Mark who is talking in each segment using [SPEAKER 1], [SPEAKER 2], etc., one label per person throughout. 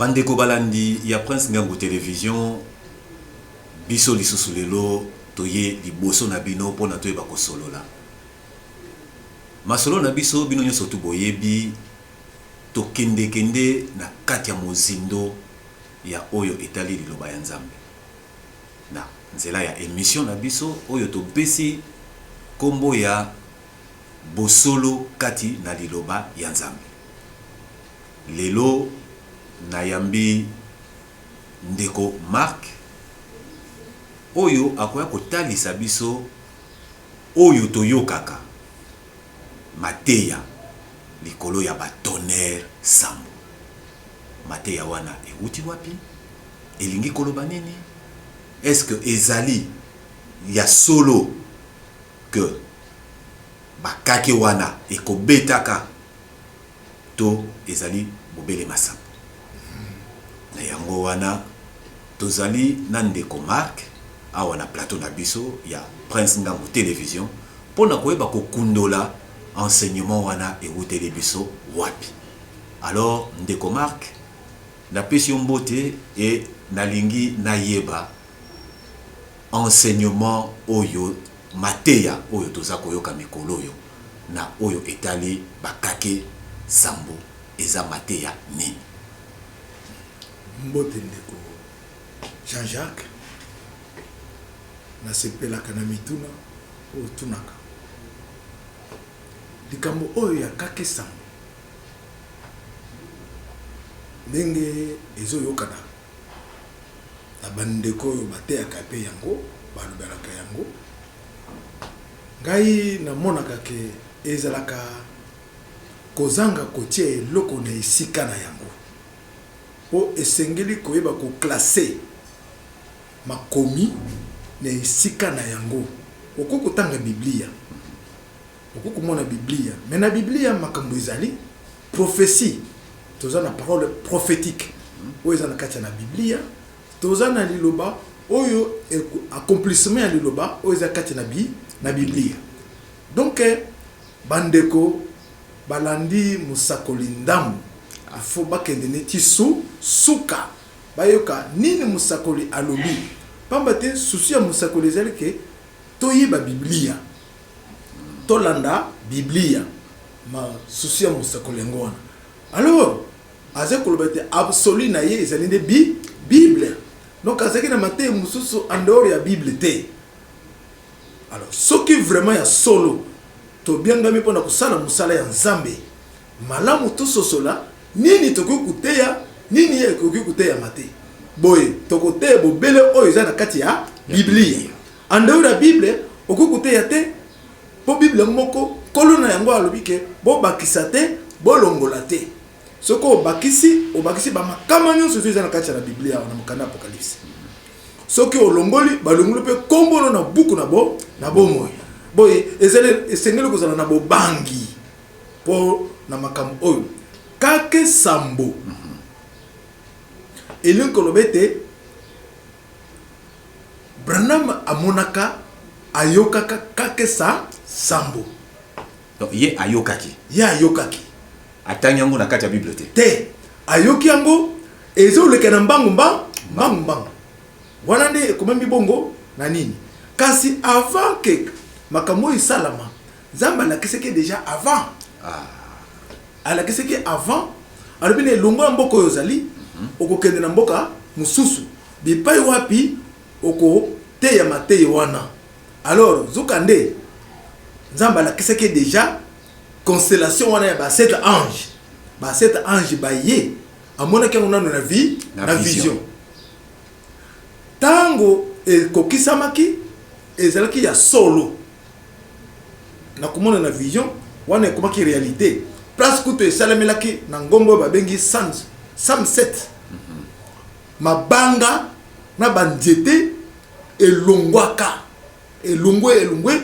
[SPEAKER 1] Bandeko balandi ya Prince Ngangu Television, biso lisusu lelo toye liboso na bino pona toyeba kosolola. Masolo na biso bino nionso tout boyebi, tokendeke nde na kati ya mozindo ya oyo etali liloba ya Nzambe. Na nzela ya emission na biso oyo topesi kombo ya Bosolo kati na liloba ya Nzambe. Lelo nayambi ndeko Marc oyo akoya kotalisa biso oyo toyokaka mateya likolo ya ba tonnerres sambo. Mateya wana ewuti wapi? Elingi koloba nini? Est-ce que ezali ya solo que bakake wana ekobetaka to ezali bobele masapo? Na yango wana, tozali na ndeko Marc awa na plateau na biso ya Prince Ngangu Television mpo na koyeba kokundola enseignement wana ewuteli biso wapi. Alors ndeko Marc, napesi yo mbote et nalingi nayeba enseignement oyo, mateya oyo toza koyoka mikolo oyo na oyo etali bakake sambo eza mateya nini?
[SPEAKER 2] Mbote ndeko Jean Jacques, nasepelaka na mituna oyo otunaka. Likambo oyo ya kake sambo ndenge ezoyokana na bandeko oyo bateyaka mpe yango, balobelaka yango, ngai namonaka ke ezalaka kozanga kotia eloko na esika na yango, mpo esengeli koyeba ko classer makomi na esika na yango. Okoki kotanga Biblia, okoki komona Biblia, mais na Biblia makambo ezali prophetie, toza na parole prophetique oyo eza na kati ya na Biblia, toza na liloba oyo accomplissement ya liloba oyo eza kati na bi na Biblia. Donc bandeko balandi mosakoli ndambu, il faut bakende neti su suka bayoka nini mosakoli alobi, pamba te souci ya mosakoli ezali ke toyeba Biblia, tolanda Biblia, ma souci ya mosakoli yango wana. Alors azali koloba ete absolu na ye ezali nde bi Bible, donc azalaki na mateya mosusu en dehors ya Bible te. Alors soki vraiment ya solo tobiangami mpo na kosala mosala ya Nzambe, malamu tososola nini tokoki koteya, nini ekoki koteyama te. Boye tokoteya bobele oyo eza na kati ya Biblia. En dehors ya Bible okoki koteya te, mpo Bible moko nkolo na yango alobi ke bobakisa te, bolongola te. Soki obakisi, obakisi ba makama nyonso eza na kati ya Biblia na mokanda Apocalypse. Soki olongoli, balongoli mpe kombo no na buku na bo na bomoi. Boye ezali esengeli kozala na bobangi mpo na makambo oyo. Kake sambo elingi koloba ete Branham amonaka, ayokaka kake sa sambo.
[SPEAKER 1] Donc ye ayokaki.
[SPEAKER 2] Ye ayokaki.
[SPEAKER 1] Atangi yango na kati ya Bible te.
[SPEAKER 2] Te. Ayoki yango ezoleka na mbangu mba mbangu mbangu. Wana nde ekomami bongo na nini? Kasi avant que makambo oyo esalama, Nzambe alakisaki dejà avant. Ah. Alakisaki avant, alobi na elongo ya mboka oyo ozali, okokende na mboka mosusu. Bipai wapi okoteya mateyi wana. Alors, zoka nde Nzambe alakisaki dejà constellation wana ya ba sept anges. Ba sept anges baye, amonaki yango nano na vie, na vision. Tango ekokisamaki, ezalaki ya solo. Na komona na vision wana ekomaki realite. Place kutu esalemelaki na ngomba oyo babengi Sunset. Mabanga na ba nzete elongwaka, elongwe elongwe,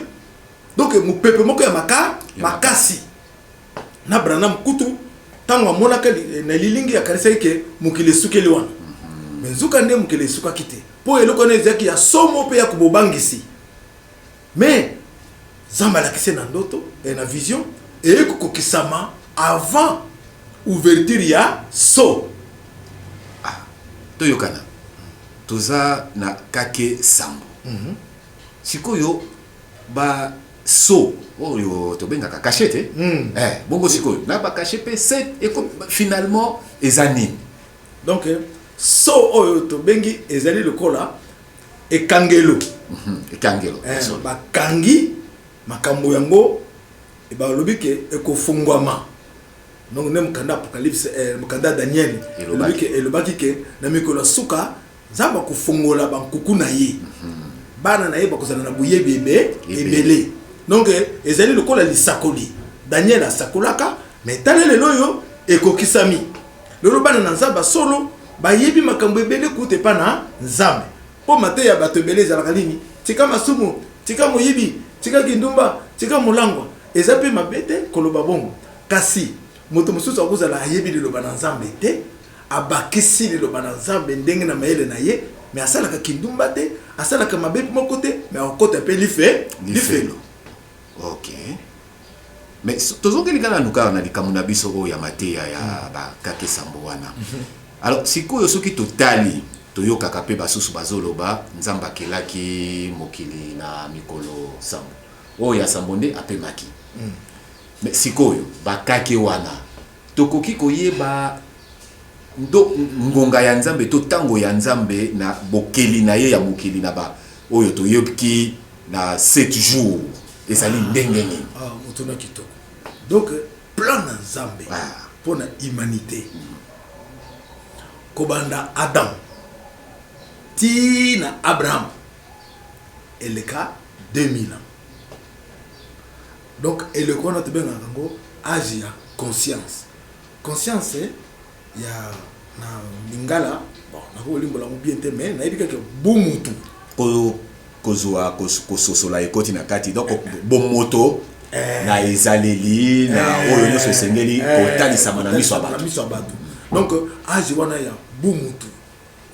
[SPEAKER 2] donc mopepe moko ya maka makasi. Na Branham kutu tango amonaka na elilingi akanisaki ke mokili esukeli wana, mais nzoka nde mokili esukaki te, po eloko wana ezalaki ya somo pe ya kobobangisi. Mais Nzambe alakisi ye na ndoto et na vision eye kokokisama avant ouverture ya sceau.
[SPEAKER 1] Toyokana, toza na kake sambo. Sikoyo ba sceaux oyo tobengaka cachet te? Bongo sikoyo na ba cachet mpe 7 finalement eza nini?
[SPEAKER 2] Donc sceau oyo tobengi ezali lokola ekangelo.
[SPEAKER 1] Ekangelo.
[SPEAKER 2] Bakangi makambo yango, balobi ke ekofungwama. Donc nde mokanda Apocalypse, mokanda Daniel elobaki ke na mikolo ya suka Nzambe akofongola bankuku na ye, bana na ye bakozala na boyebi ebele. Donc ezali lokola lisakoli Daniel asakolaka, mais tala lelo oyo ekokisami. Lelo bana na Nzambe solo bayebi makambo ebele kuta epa na Nzambe. Mpo mateya ya bato ebele ezalaka nini? Tika masumu, tika moyibi, tika kindumba, tika molangwa. Eza mpe mabe te koloba bongo, kasi moto mosusu akozala ayebi liloba na Nzambe te, abakisi liloba na Nzambe ndenge na mayele na ye, mais asalaka kindumba te, asalaka mabe moko te, mais akokota mpe lifelo.
[SPEAKER 1] Ok, mais tozongeli kaka nanu kaka na likambo na biso oyo ya mateya ya bakake sambo wana. Alors sikoyo soki totali, toyokaka mpe basusu bazoloba Nzambe akelaki mokili na mikolo 7, oyo ya sambo nde apemaki. Mais sikoyo bakake wana, tokoki koyeba ndo ngonga ya Nzambe to ntango ya Nzambe na bokeli na ye ya mokili na ba oyo toyoki na 7 jours ezali ndenge nini?
[SPEAKER 2] Ah, motuna kitoko. Donc plan na Nzambe mpo na humanité, kobanda Adam ti na Abraham, eleka 2000 ans. Donc eleko wana tobengaka yango age ya conscience. Conscience ya na lingala, bon, nakolimbola yango bien te, mais nayebi kaka bumutu.
[SPEAKER 1] Kozwa kososola ekoti na kati, donc bomoto na ezaleli na oyo nyonso esengeli kotalisama na miso ya
[SPEAKER 2] bato. Miso ya bato. Donc age wana ya bumutu,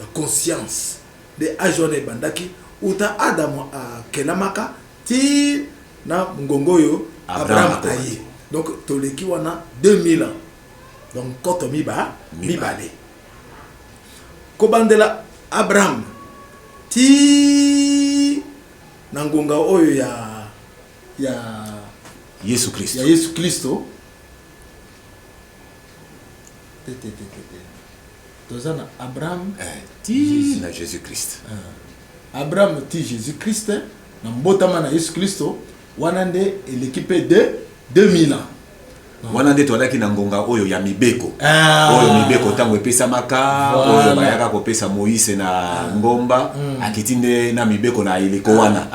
[SPEAKER 2] ya conscience, nde age wana ebandaki uta Adamu akelamaka ti na ngongo oyo Abraham aye. Donc toleki wana 2000 ans, donc nkoto 2. Kobandela Abraham ti na ngonga oyo ya
[SPEAKER 1] Yesu Kristo.
[SPEAKER 2] Ya Yesu Kristo te, te, te, te, te. Toza na Abraham
[SPEAKER 1] ti na Jésus Christ.
[SPEAKER 2] Abraham ti Jésus Christ, na mbotama na Yesu Kristo wana nde eleki mpe de 2000 ans.
[SPEAKER 1] Wana nde toalaki na ngonga oyo ya mibeko. Oyo mibeko ntango epesamaka, oyo bayaka kopesa Moïse na ngomba, akiti nde na mibeko na eleko wana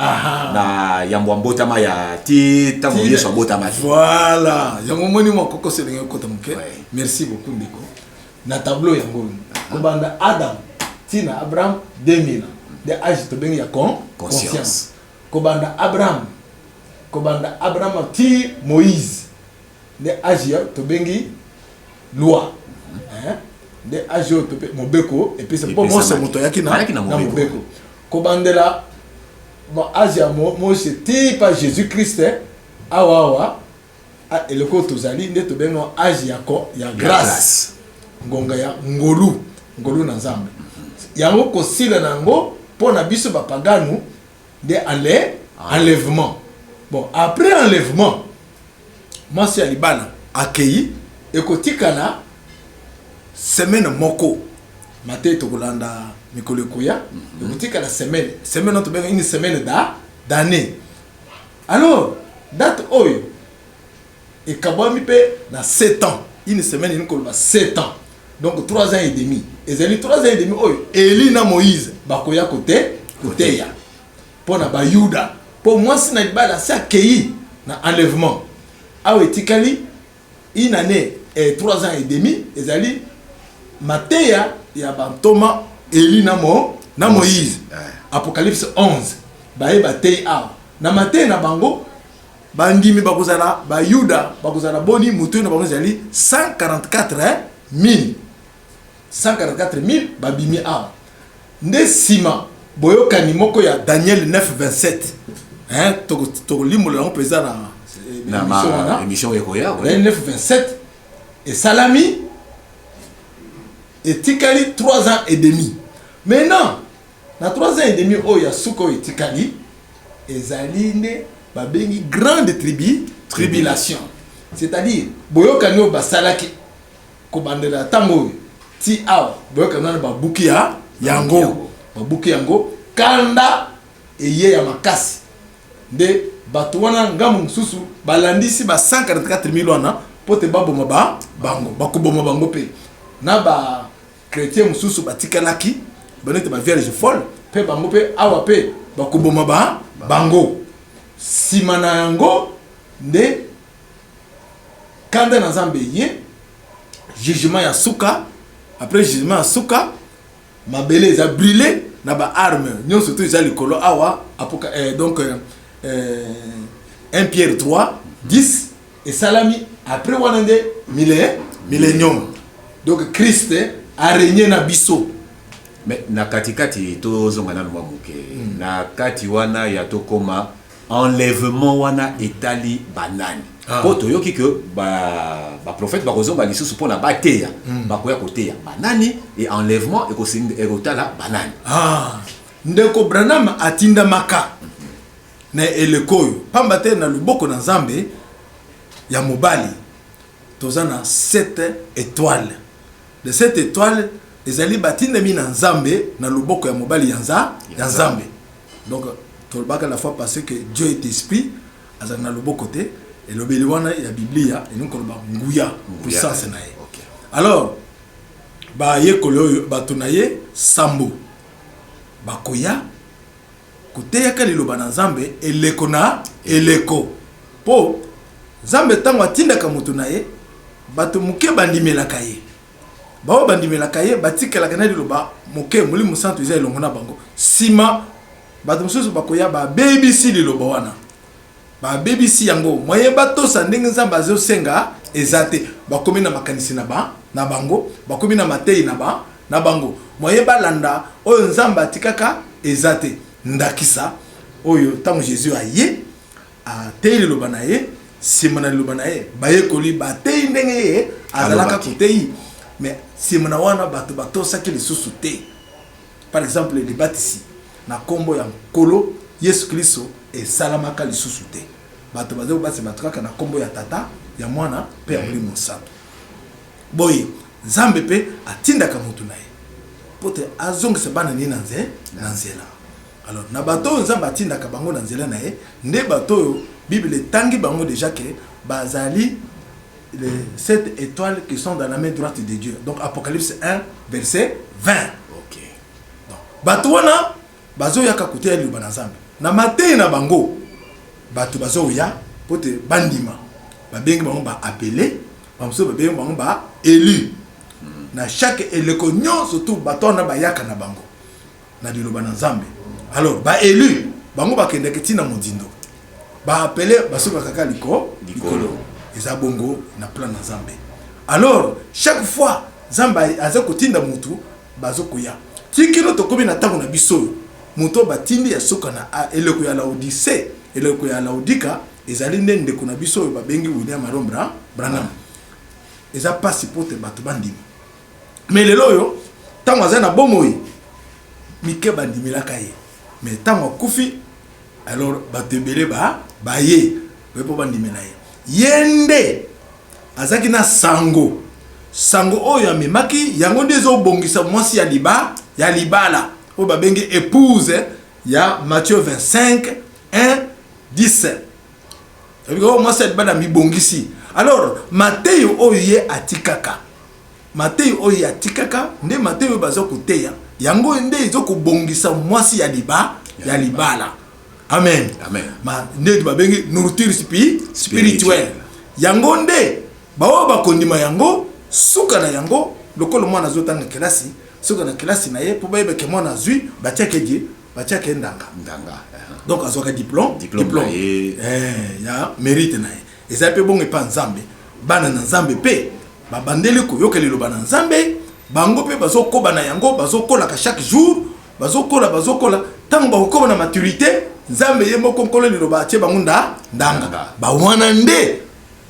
[SPEAKER 1] na yambo ya mbotama ya ti ntango Yesu abotamaki.
[SPEAKER 2] Voilà, yango moni mwa kokoso elingi ekota moke. Merci beaucoup, ndeko. Na tableau yango, kobanda Adam ti na Abraham, 2000 ans nde age tobengi ya conscience. Kobanda Abraham ti Moïse nde age ya tobengi loi, hein? Nde age oyo mobeko epesa mpo Mose moto ayaki na mobeko. Kobandela age ya Mose ti pa Jésus Christ awa awa, eloko oyo tozali nde tobenga age ya grâce, ngonga ya ngolu, ngolu na Nzambe. Yango kosila na yango mpo na biso bapaganu nde enlèvement. Bon, après enlèvement, mwasi ya libala akei, ekotikala semaine moko mate tokolanda mikolo ekoya. Ekotikala semaine oyo tobenga une semaine d'année. Alors date oyo ekabwami mpe na 7 ans. Une semaine elingi koloba 7 ans, donc 3 ans et demi. Ezali 3 ans et demi oyo Eli na Moïse bakoya koteya mpo na Bayuda, mpo mwasi na libala asi akei na enlèvement. Awa etikali une année et 3 ans et demi, ezali mateya ya bantoma Eli na Moïse. Apocalypse 11, baye bateyi awa na mateya na bango. Bandimi bakozala, Bayuda bakozala boni? Motu na bango ezali 144 000. 144 000 babimi awa nde nsima boyokani moko ya Daniel 9 27, hein, tokolimbola yango mpenza na
[SPEAKER 1] émission wana. Émission ekoya.
[SPEAKER 2] Daniel 9 27 esalami, etikali 3 ans et demi. Maintenant, na 3 ans et demi oyo ya suka oyo etikali, ezali nde babengi grande tribulation. C'est-à-dire boyokani oyo basalaki kobandela ntango oyo ti awa, boyokani wana babuki ya yango, babuki yango, kanda eye ya makasi. Nde bato wana ngambo mosusu balandisi ba 144 000 wana mpo te baboma ba bango, bakoboma bango mpe na ba chrétien mosusu batikalaki banete ba vierge folle mpe bango mpe awa mpe bakoboma ba bango. Nsima na yango nde kanda na Nzambe ye, jugement ya suka. Après jugement ya suka, mabele eza brûlé na ba arme nyonso to eza likolo awa. Donc 1 Pierre 3 10 esalami. Après wana nde millénium, donc Christ arégner na biso.
[SPEAKER 1] Mais na katikati, tozonga nanu mwa moke na kati wana ya tokóma enlèvement wana, etali banani? Mpo toyoki ke baprophète bakozonga lisusu mpona bateya. Bakoya koteya banani? E enlèvement ekotala banani?
[SPEAKER 2] Ah. Ndeko Branham atindamaka na eleko oyo, pamba te na loboko na Nzambe ya mobali toza na 7 étoiles. De 7 étoiles ezali batindami na Nzambe na loboko ya mobali ya Nzambe. Donc tolobaka la fois passée que Dieu est esprit, azali na loboko te. Elobeli wana ya Biblia elingi koloba nguya, puissance na ye. Alors bayekoli oyo, bato na ye sambo, bakoya koteyaka liloba na Nzambe eleko na eleko, mpo Nzambe ntango atindaka moto na ye, bato moke bandimelaka ye. Baoyo bandimelaka ye batikalaka na liloba moke, Molimo Santo eza elongo na bango. Nsima bato mosusu bakoya, babebisi liloba wana, babebisi yango, moye batosa ndenge Nzambe azosenga eza te. Bakomi na makanisi na bango, bakomi na matei na bango, moye balanda oyo Nzambe atikaka eza te. Ndakisa oyo, ntango Jésus aye, ateyi liloba na ye, nsima na liloba na ye bayekoli bateyi ndenge ye azalaka koteyi, mais nsima na wana bato batosaki lisusu te. Par exemple, libatisi na nkombo ya Nkolo Yesu Kristo esalamaka lisusu te. Bato baza kobatisa bato kaka na nkombo ya Tata, ya Mwana mpe ya Molimo Santo. Boye Nzambe mpe atindaka motu na ye mpo te azongisa bana nini na nzela. Alors na bato oyo Nzambe atindaka bango na nzela na ye, nde bato oyo Bible etangi bango déjà ke bazali les sept étoiles qui sont dans la main droite de Dieu, donc Apocalypse 1 verset 20. Donc bato wana bazoyaka koteya liloba na Nzambe. Na mateyi na bango, bato bazoya mpo te bandima. Babengi bango baappelés, bamosusu babengi bango baélus. Na chaque eleko nyonso tu, bato wana bayaka na bango na liloba na Nzambe. Alors baélus bango bakendeke ntina modindo, baappelés basukaka kaka likolo. Eza bongo na plan na Nzambe. Alors chaque fois Nzambe aza kotinda motu, bazokoya tikino tokomi na ntango na biso oyo. Moto oyo batindi ya suka na eleko ya Laodicée, eleko ya Laodika, ezali nde ndeko na biso oyo babengi William Marrion Branham. Eza mpasi mpo te bato bandima, mais lelo oyo ntango aza na bomoi, mike bandimelaka ye, mais ntango akufi, alors bato ebele baye baye mpo bandimela ye. Ye nde azalaki na sango, sango oyo amemaki yango nde ezobongisa mwasi ya libala oyo babengi épouse ya Matthieu 25 1 10. Oyo mwasi ya libala mibongisi. Alors mateyo oyo ye atikaka, mateyo oyo ye atikaka nde mateyo oyo baza koteya yango nde ezokobongisa mwasi ya libala. Amen.
[SPEAKER 1] Amen.
[SPEAKER 2] Ma nde babengi nourriture spirituelle. Yango nde baoyo bakondima yango, suka na yango, lokola mwana azotanga kelasi, suka na kelasi na ye, mpo bayebake mwana azwi, batiake die, batiake ndanga.
[SPEAKER 1] Ndanga.
[SPEAKER 2] Donc azwaka diplôme.
[SPEAKER 1] Diplôme na ye.
[SPEAKER 2] Ya mérite na ye. Eza mpe bongo epa Nzambe. Bana na Nzambe mpe babandeli koyoka liloba na Nzambe, bango mpe bazokoba na yango, bazokolaka chaque jour, bazokola, bazokola. Ntango bakokoba na maturité, Nzambe ye moko Nkolo liloba atie bango ndanga.
[SPEAKER 1] Ndanga.
[SPEAKER 2] Bawana nde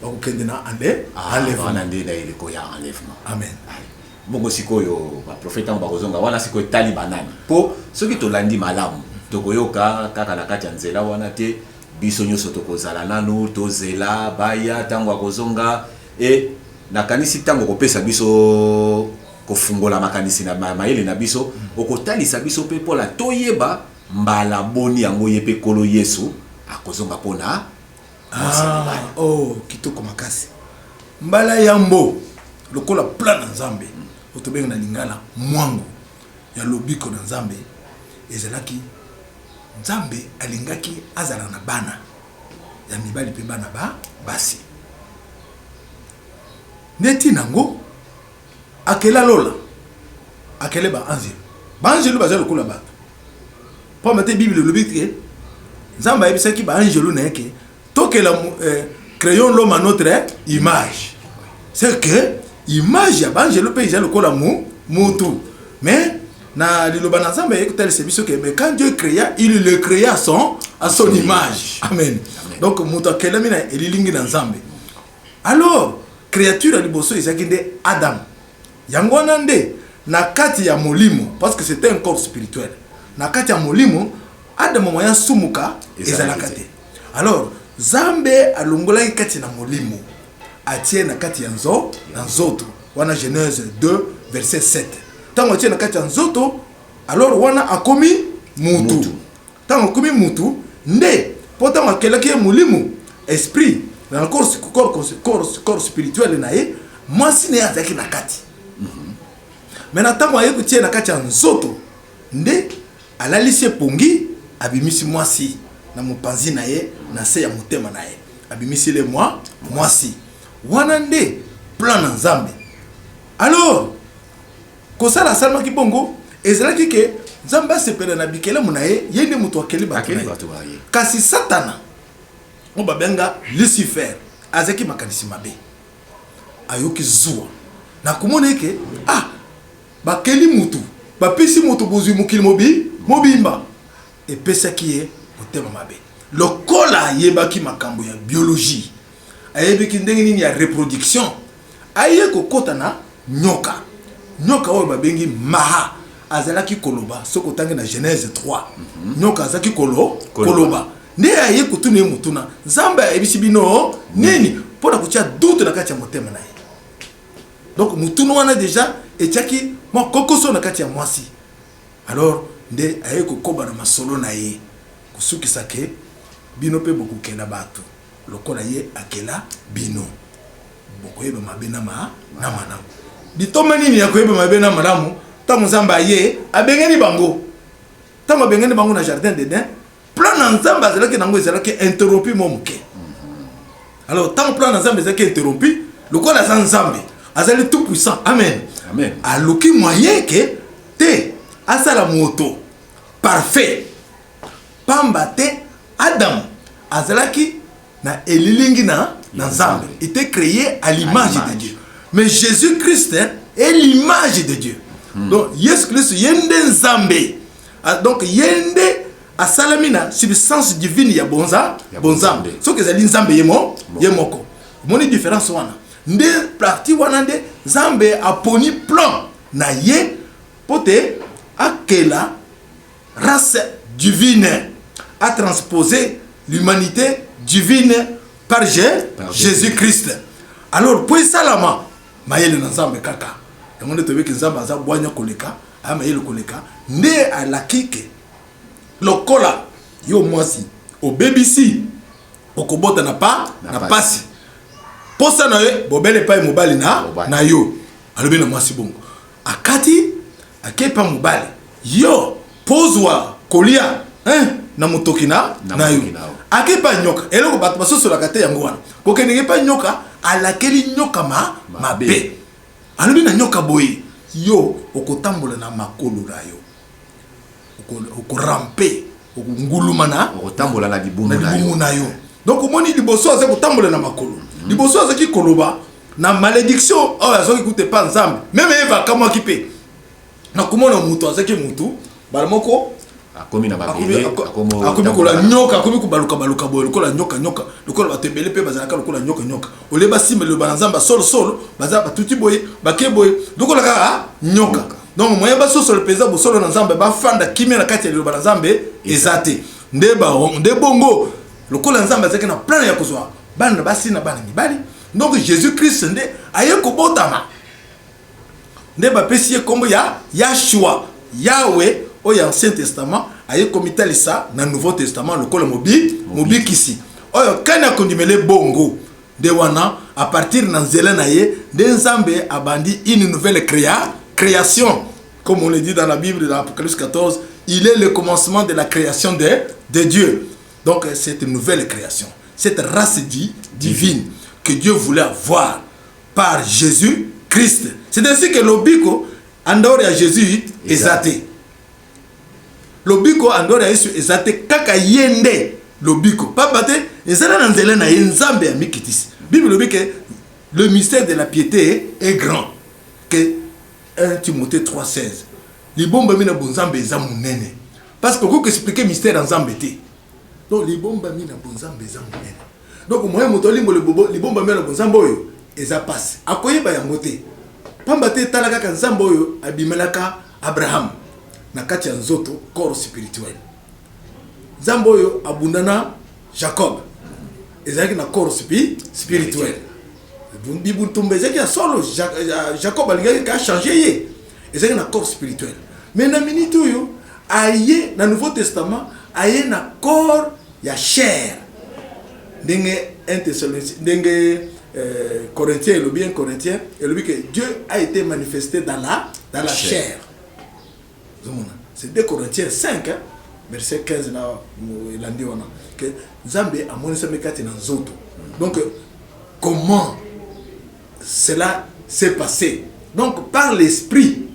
[SPEAKER 2] bakokende na
[SPEAKER 1] enlèvement. Wana nde na eleko ya enlèvement.
[SPEAKER 2] Amen.
[SPEAKER 1] Allez. Bongo sikoyo baprofete ntango bakozonga wana, sikoyo etali banani? Mpo soki tolandi malamu, tokoyoka kaka na kati ya nzela wana te. Biso nyonso tokozala nanu tozela baya ntango akozonga. E nakanisi ntango kopesa biso kofungola makanisi na mayele na biso, okotalisa biso mpe mpola toyeba mbala boni yango ye mpe Nkolo Yesu akozonga mpona mwasi ya libala.
[SPEAKER 2] Oh, kitoko makasi. Mbala yambo lokola plan na Nzambe oyo tobenga na lingala mwango ya lobiko na Nzambe ezalaki, Nzambe alingaki azala na bana ya mibali mpe bana ba basi. Nde ntina yango akela lola, akele ba anzelu. Ba anzelu baza lokola bato, pamba te Bible elobi ke Nzambe ayebisaki ba anzelu na ye ke tokela, créons l'homme à notre image. C'est que image ya ba anzelu mpe eza lokola mutu. Mais na liloba na Nzambe ekotalisa biso ke mais quand Dieu créa, il le créa à son image. Amen, amen. Donc moto akelami na elilingi na Nzambe. Alors créature ya liboso ezalaki nde Adam. Yango wana nde na kati ya molimo, parce que c'était un corps spirituel, na kati ya molimo Adam moya sumuka ezalaka te. Alors Nzambe alongolaki kati na molimo, atie na kati ya na nzoto wana, Genèse 2 verset 7. Ntango atie na kati ya nzoto, alors wana akomi mutu. Ntango akomi mutu nde mpo ntango akelaki ye molimo, esprit, na corps spirituel na ye, mwasi na ye azalaki na kati. Mais na ntango aye kotia na kati ya nzoto nde alalisi epongi, abimisi mwasi na mopanzi na ye, na se ya motema na ye abimisi le mwasi wana. Nde plan na Nzambe. Alors kosala asalamaki bongo ezalaki ke Nzambe asepela na bikelemu na ye. Ye nde moto akeli bato na ye. Kasi Satana oyo babenga Lucifer azalaki makanisi mabe, ayoki zuwa na komona eke ah, bakeli mutu, bapesi moto bozwi mokili mobimba. Epesaki ye motema mabe. Lokola ayebaki makambo ya biologie, ayebiki ndenge nini ya reproduction, aye kokɔta na nyoka. Nyoka oyo babengi maha azalaki koloba. Soki otangi na Genèse 3, nyoka azalaki koloba nde aye kotuna ye motuna: "Nzambe ayebisi bino nini?" Mpo na kotia doute na kati ya motema na ye. Donc motuna wana déjà etiaki mwa kokoso na kati ya mwasi. Alors nde aye kokoba na masolo na ye, kosukisa ke bino mpe bokokela bato lokola ye akela bino, bokoyeba mabe na malamu. Litomba nini ya koyeba mabe na malamu? Ntango Nzambe aye abengani bango, ntango abengani bango na jardin d'Eden, plan na Nzambe azalaki nango ezalaki interrompu mwa moke. Alors ntango plan na Nzambe ezalaki interrompu, lokola aza Nzambe, azali tout puissant, amen,
[SPEAKER 1] amen,
[SPEAKER 2] aluki moyen ke te asala moto parfait, pamba te Adam azalaki na elilingi na Nzambe, était créé à l'image de Dieu. Mais Jésus Christ est l'image de Dieu. Donc Yesu Christ ye nde Nzambe. Ah, donc ye nde asalami na substance divine ya bonzambe. Soki ezali Nzambe ye moko, omoni différence wana? Nde partie wana nde Nzambe aponi plan na ye mpo te akela race divine, a transposé l'humanité divine par Jésus-Christ. Alors po esalama, mayele na Nzambe kaka yango nde toyebiki. Nzambe aza bwanya koleka, aya mayele koleka. Nde alaki ke lokola yo mwasi obebisi, okobota na pasi, posa na ye bobele epai mobali na yo. Alobi na mwasi bongo, akati ake epa mobali: "Yo pozwa kolia, hein, na motoki na yo." Ake epa nyoka. Eloko bato basosolaka te yango wana, kokendeke epa nyoka, alakeli nyoka mabe. Alobi na nyoka boye: "Yo okotambola na makolo na yo, okoramper, okonguluma na
[SPEAKER 1] okotambola na libumu
[SPEAKER 2] na yo." Donc omoni, liboso aza kotambola na makolo, liboso azalaki koloba na malédiction oyo azwaki kuta epa Nzambe. Même Eva akamwaki mpe na komona moto azalaki motu mbala moko.
[SPEAKER 1] Akomi na mabele.
[SPEAKER 2] Akomi kola nyoka, akomi kobaluka baluka boye lokola nyoka nyoka, lokola bato ebele mpe bazalaka lokola nyoka nyoka. Olie basimba liloba na Nzambe solosolo, baza batuti boye, bake boye lokola kaka nyoka. Donc moyen basosolo mpenza bosolo na Nzambe, bafanda kimia na kati ya liloba na Nzambe eza te. Nde bongo lokola Nzambe azalaki na plan ya kozwa bana na basi na bana mibali, donc Jésus Christ nde aye kobotama, nde bapesi ye nkombo ya Yahshua, Yahweh oyo Ancien Testament aye komitalisa na Nouveau Testament lokola mobikisi oyo kani akondimele. Bongo nde wana, à partir na nzela na ye, nde Nzambe abandi une nouvelle création. Comme on le dit dans la Bible, dans Apocalypse 14, il est le commencement de la création de Dieu. Donc cette nouvelle création, cette race divine que Dieu voulait avoir par Jésus Christ. C'est ainsi que lobiko en dehors ya Jésus eza te. Lobiko en dehors ya Yesu eza te, kaka ye nde lobiko, pamba te ezala na nzela na ye Nzambe ya mikitisi. Bible elobi ke le mystère de la piété est grand, que 1 Timothée 3,16, libombami na bonzambe eza monene, parce que okoki expliquer mystère ya Nzambe te. Donc libombami na bonzambe eza monene. Donc moyen moto alimbola libombami na bonzambe oyo eza pasi, akoyeba yango te, pamba te tala kaka Nzambe oyo abimelaka Abraham na kati ya nzoto, corps spirituel. Nzambe oyo abunda na Jacob ezalaki na corps spirituel. Bitumba ezalaki ya solo, Jacob alingaki ka changer ye, ezalaki na corps spirituel. Mais na minute oyo aye na Nouveau Testament, aye na corps ya chair, ndenge 1 Thessaloniciens, ndenge Corinthien elobi, 1 Corinthien elobi que Dieu a été manifesté dans la chair. Ozomona, c'est 2 Corinthiens 5, hein, verset 15 na elandi wana, que Nzambe amonisami kati na nzoto. Donc comment cela s'est passé? Donc par l'Esprit,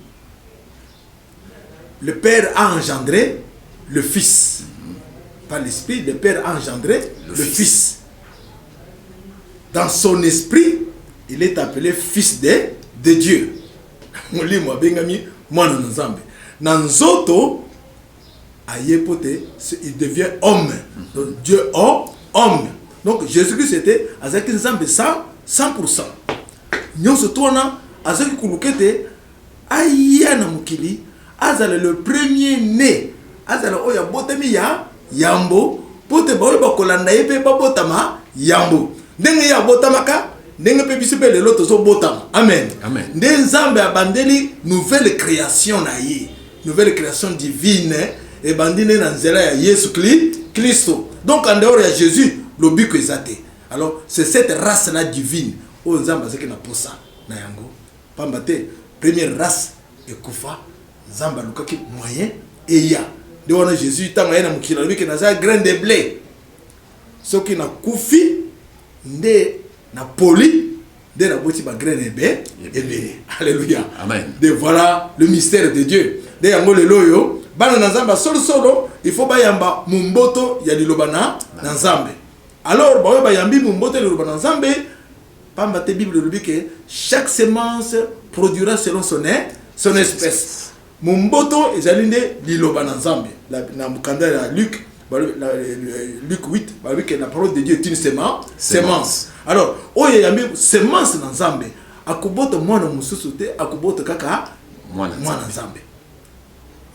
[SPEAKER 2] le Père a engendré le Fils. Par l'Esprit, le Père a engendré le
[SPEAKER 1] Fils.
[SPEAKER 2] Fils. Dans son esprit, il est appelé Fils de Dieu. Molimo abengami mwana na Nzambe. Na nzoto aye po te il devient homme. Donc Dieu homme. Donc Jésus-Christ était, azalaki Nzambe 100 100%. Nyonso to wana azalaki koluka ete aya na mokili, azala le premier né, azala oyo abotami ya yambo, mpo te baoyo bakolanda ye mpe babotama yambo, ndenge ye abotamaka, ndenge mpe biso mpe lelo tozobotama. Amen.
[SPEAKER 1] Amen.
[SPEAKER 2] Nde Nzambe abandeli nouvelle création na ye, nouvelle création divine ebandi nde na nzela ya Yesu Kristo. Donc en dehors ya Jésus, lobiko eza te. Alors c'est cette race là divine oyo Nzambe azalaki na posa na yango, pamba te première race ekufa. Nzambe alukaki moyen eya. Nde wana Jésus, ntango aye na mokili, alobi ke naza grain de blé, soki nakufi nde napoli, nde naboti bagraine ebele. Alléluia.
[SPEAKER 1] Amen.
[SPEAKER 2] De voilà le mystère de Dieu. Nde yango lelo oyo bana na Nzambe solosolo, il faut bayamba momboto ya liloba na Nzambe. Alors baoyo bayambi momboto ya liloba na Nzambe, pamba te Bible elobi ke chaque semence produira selon son espèce. Momboto ezali nde liloba na Nzambe. Na mokanda ya Luc, Luc 8, balobi ke la parole de Dieu est une semence. Semence. Alors oyo eyambi semence na Nzambe akobota mwana mosusu te, akobota kaka
[SPEAKER 1] mwana.
[SPEAKER 2] Mwana Nzambe.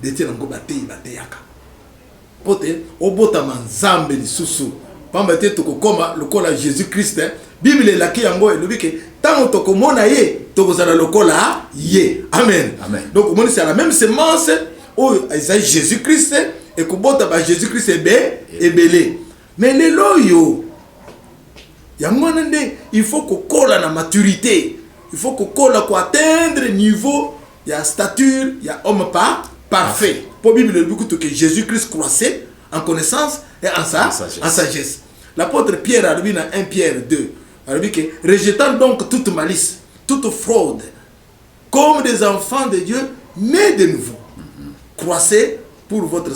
[SPEAKER 2] Nde yango bateyi bateyaka mpo te obotama Nzambe lisusu, pamba te tokokoma lokola Jésus Christ. Bible elaki yango, elobi ke ntango tokomona ye, tokozala lokola ye. Amen.
[SPEAKER 1] Amen.
[SPEAKER 2] Donc omoni, c'est la même semence oyo ezali Jésus Christ ekobota ba Jésus Christ ebele. Mais lelo oyo, yango wana nde il faut kokola na maturité, il faut kokola koatteindre niveau ya stature ya homme parfait, mpo Bible elobi kutu ke Jésus Christ croissait en connaissance et
[SPEAKER 1] En sagesse.
[SPEAKER 2] en sagesse. L'apôtre Pierre alobi na 1 Pierre 2, alobi ke rejetant donc toute malice, toute fraude, comme des enfants de Dieu nés de nouveau, croissez pour votre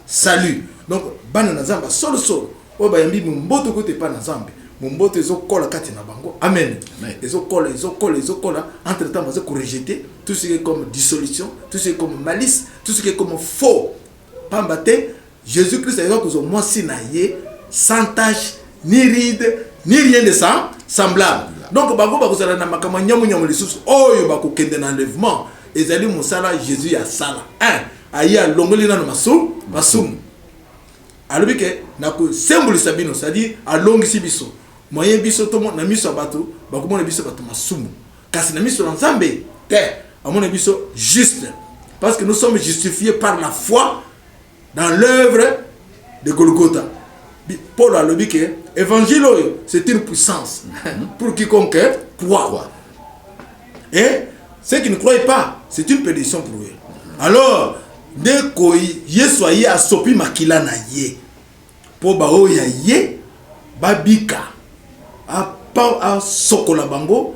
[SPEAKER 2] salut. Donc bana na Nzambe solosolo oyo bayambi momboto kote epai na Nzambe, momboto ezokola kati na bango. Amen.
[SPEAKER 1] Amen.
[SPEAKER 2] Ezokola, ezokola, ezokola. Entre temps baza korejeter tout ce qui est comme dissolution, tout ce qui est comme malice, tout ce qui est comme faux. Pamba te Jésus Christ ayaka kozwa mwasi na ye sans tache, ni ride, ni rien de ça semblable. Donc bango bakozala na makambo ya nyamunyamu lisusu oyo bakokende na enlèvement. Ezali mosala Jésus asala. Un, aye alongoli nano masumu. Alobi ke nakosembolisa bino, c'est-à-dire alongisi biso. Moyen biso to na miso ya bato bakomona biso bato masumu, kasi na miso na Nzambe te, amona biso juste, parce que nous sommes justifiés par la foi dans l'œuvre de Golgotha. Paul alobi ke évangile oyo, c'est une puissance pour quiconque croit, et ceux qui ne croient pas, c'est une pédition pour eux. Alors nde koyi Yesu aye, asopi makila na ye mpo baoyo ya ye babika, asokola bango,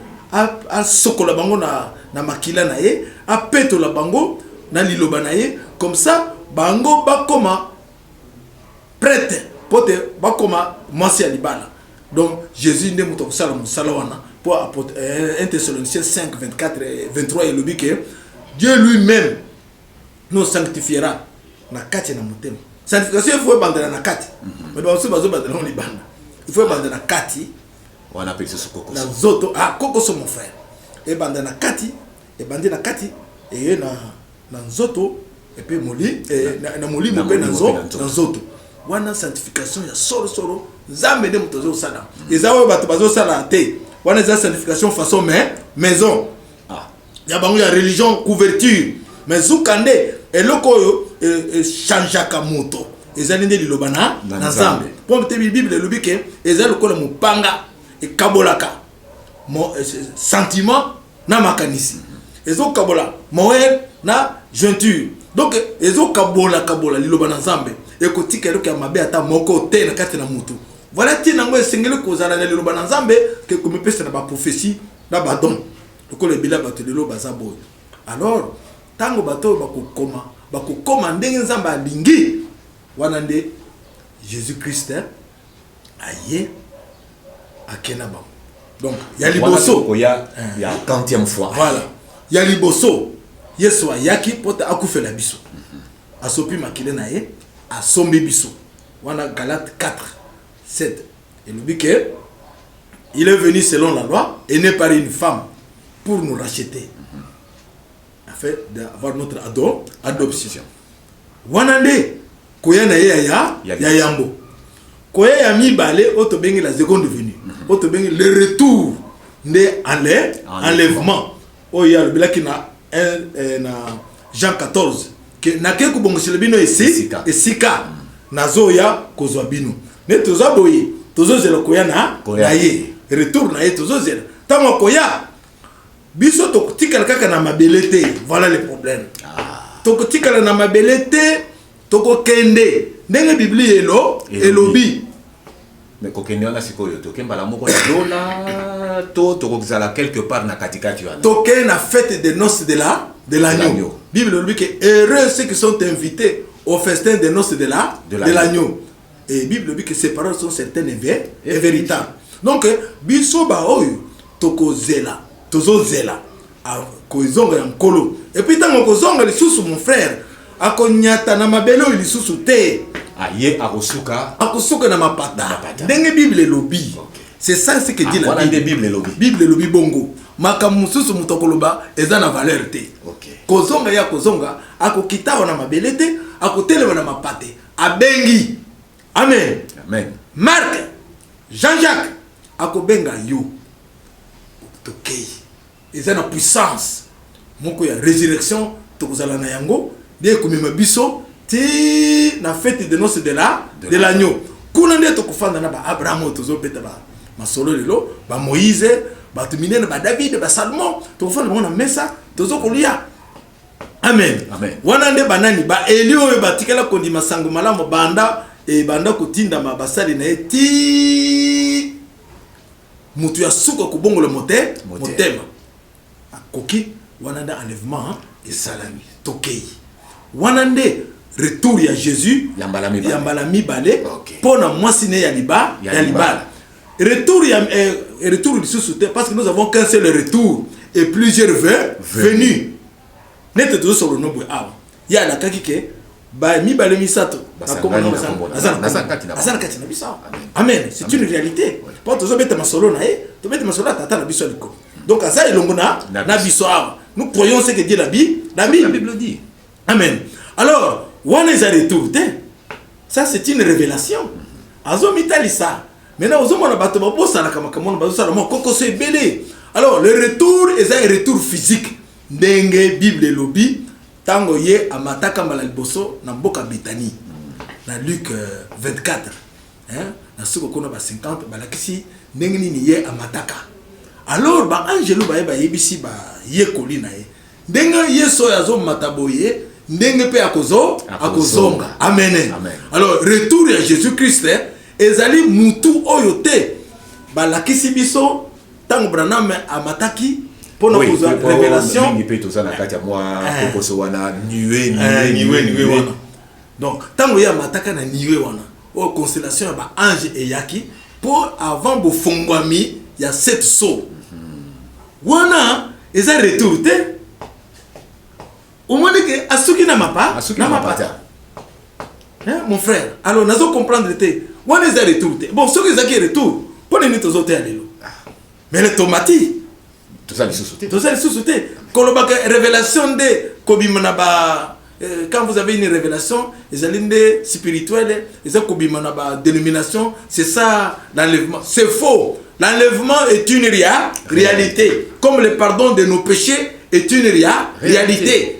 [SPEAKER 2] asokola bango na makila na ye, apetola bango na liloba na ye. Comme ça bango bakoma prête mpo te bakoma mwasi ya libala. Donc Jésus nde moto akosala mosala wana, mpo 1 Thessaloniciens 5 24 et 23 elobi ke Dieu lui-même nous sanctifiera na kati na motema. Sanctification, il faut ebandela na kati, mais bamosusu bazobandela ngo libanda. Il faut ebandela na kati.
[SPEAKER 1] Wana mpe lisusu
[SPEAKER 2] na
[SPEAKER 1] kokoso.
[SPEAKER 2] Nzoto, ah, kokoso, mon frère. Ebanda na kati, ebandi na kati, eye na nzoto, epe moli na molimo
[SPEAKER 1] Na
[SPEAKER 2] mpe na
[SPEAKER 1] molimo mpe na nzoto.
[SPEAKER 2] Na nzoto wana, sanctification ya solosolo, Nzambe nde moto azosala. Eza oyo bato bazosala te wana, eza sanctification façon mais maison ya bango ya religion, couverture. Mais zuka nde eloko oyo echangeaka moto ezali nde liloba na
[SPEAKER 1] Na
[SPEAKER 2] na
[SPEAKER 1] Nzambe.
[SPEAKER 2] Nzambe, po te Bible elobi ke eza lokola mopanga ekabolaka sentiment na makanisi, ezokabola moelle na jointure. Donc ezokabola kabola. Liloba na Nzambe ekotika eloko ya mabe ata moko te na kati na motu. Voilà ntina yango esengeli kozala na liloba na Nzambe ke komipesa na baprophétie na badon, lokola ebele ya bato lelo baza boye. Alors ntango bato oyo bakokoma ndenge Nzambe alingi, wana nde Jésus Christ aye, ake na bango. Donc ya
[SPEAKER 1] Wana
[SPEAKER 2] liboso
[SPEAKER 1] tokoya ya quantième fois.
[SPEAKER 2] Voilà, ya liboso, Yesu ayaki mpo te akufela biso, asopi makila na ye, asombi biso. Wana Galate 4 7 elobi ke il est venu selon la loi et né par une femme pour nous racheter afin d'avoir notre adoption. Wana nde koya na ye ya
[SPEAKER 1] Ya
[SPEAKER 2] ya yambo. Koya ya mibale, oyo tobengi la seconde venue, oyo tobengi le retour, nde enlèvement oyo ye alobelaki na Jean 14 ke nake kobongisela bino
[SPEAKER 1] Esika.
[SPEAKER 2] Esika nazoya kozwa bino. Nde toza boye, tozozela koya na
[SPEAKER 1] Koya.
[SPEAKER 2] na ye, retour na ye tozozela. Ntango akoya, biso tokotikala kaka na mabele te. Voilà le problème. Tokotikala na mabele te, tokokende ndenge Biblia
[SPEAKER 1] Elobi.
[SPEAKER 2] elobi.
[SPEAKER 1] Mais kokende wana sikoyo, toke mbala moko na lola to tokozala quelque part na katikati wana?
[SPEAKER 2] Tokende na fête de noces de l'agneau.
[SPEAKER 1] L'agneau.
[SPEAKER 2] Bible elobi ke heureux ceux qui sont invités au festin de noces
[SPEAKER 1] De
[SPEAKER 2] de
[SPEAKER 1] l'agneau.
[SPEAKER 2] l'agneau. Et Bible elobi que ces paroles sont certaines et véritables. Donc biso baoyo tokozela, tozozela kozonga ya Nkolo. Et puis ntango kozonga lisusu, mon frère, akonyata na mabele oyo lisusu te.
[SPEAKER 1] Ah, ye akosuka
[SPEAKER 2] Akosuka na mapata.
[SPEAKER 1] Na mapata.
[SPEAKER 2] Ndenge Bible elobi. C'est ça ce que dit la
[SPEAKER 1] Wana nde
[SPEAKER 2] Bible.
[SPEAKER 1] Bible elobi.
[SPEAKER 2] Bible elobi bongo. Makambo mosusu moto akoloba eza na valeur te. Kozonga ye akozonga, akokita awa na mabele te, akotelema na mapate, abengi. Amen.
[SPEAKER 1] Amen.
[SPEAKER 2] Marc, Jean-Jacques, akobenga yo, tokei. Eza na puissance moko ya résurrection tokozala na yango nde ekomema biso ti na fête de noces de l'agneau. Kuna nde tokofanda na baAbraham oyo tozobeta ba masolo lelo, baMoïse, bato minene, baDavid, baSalomon. Tokofanda bango na mesa, tozokolia. Amen.
[SPEAKER 1] Amen.
[SPEAKER 2] Wana nde banani? Baeli oyo batikala kondima sango malamu banda ebanda kotindama basali na ye ti moto ya suka kobongola
[SPEAKER 1] Motema.
[SPEAKER 2] motema akoki. Wana nde enlèvement esalami, tokei. Wana nde retour ya Jésus.
[SPEAKER 1] Ya mbala mibale.
[SPEAKER 2] Ya mbala mibale. Mpo na mwasi ne ya
[SPEAKER 1] Ya
[SPEAKER 2] ya
[SPEAKER 1] libala.
[SPEAKER 2] Libala. Retour ya retour lisusu te, parce que nous avons qu'un seul retour et plusieurs
[SPEAKER 1] Venus.
[SPEAKER 2] venus. Nete tozosolola no boye awa, ye alakaki ke Ba mibale misato
[SPEAKER 1] Basangani na kombo na
[SPEAKER 2] aza na
[SPEAKER 1] Naza
[SPEAKER 2] kombo.
[SPEAKER 1] kati na
[SPEAKER 2] Aza na
[SPEAKER 1] bango.
[SPEAKER 2] kati na biso awa.
[SPEAKER 1] Amen.
[SPEAKER 2] Amen, c'est une réalité. Mpo tozobeta masolo na ye, tobeta masolo ya tata na biso ya likolo, donc aza elongo na
[SPEAKER 1] Na
[SPEAKER 2] na
[SPEAKER 1] biso.
[SPEAKER 2] Biso awa, nous croyons ce que dit la Bible, la
[SPEAKER 1] La
[SPEAKER 2] Bible.
[SPEAKER 1] Bible dit.
[SPEAKER 2] Amen. Alors wana eza retour te, ça c'est une révélation. Azomitalisa. Maintenant ozomona bato babosanaka makambo wana, bazosala mwa kokoso ebele. Alors le retour eza un retour physique, ndenge Bible elobi, ntango ye amataka mbala liboso na mboka Betanie, na Luc 24, hein, na suka kuna ba 50, balakisi ndenge nini ye amataka. Alors baangelu baye, bayebisi bayekoli na ye ndenge Yesu oyo azomata boye, ndenge mpe akozonga. Amen.
[SPEAKER 1] Amen.
[SPEAKER 2] Alors retour ya Jésus Christ ezali mutu oyo te balakisi biso ntango Branham amataki mpona kozwa révélation.
[SPEAKER 1] Mingi mpe toza na kati ya mwa kokoso wana, nuée.
[SPEAKER 2] Nuée wana. Donc ntango ye amataka na nuée wana, oyo constellation ya baange eyaki mpo avant bofongwami ya sept sceaux wana, eza retour te. Omoni ke asuki na mapa
[SPEAKER 1] Asuki na mapata.
[SPEAKER 2] Hein, mon frère, alors nazo comprendre te, wana eza retour te. Bon, soki ezalaki retour, mpo nini tozoteya lelo? Mais le tomati
[SPEAKER 1] Toza lisusu te.
[SPEAKER 2] Toza lisusu te. Kolobaka révélation nde kobima na ba quand vous avez une révélation, ezali nde spirituelle, eza kobima na ba dénomination, c'est ça l'enlèvement. C'est faux. L'enlèvement est une réalité, comme le pardon de nos péchés est une réalité.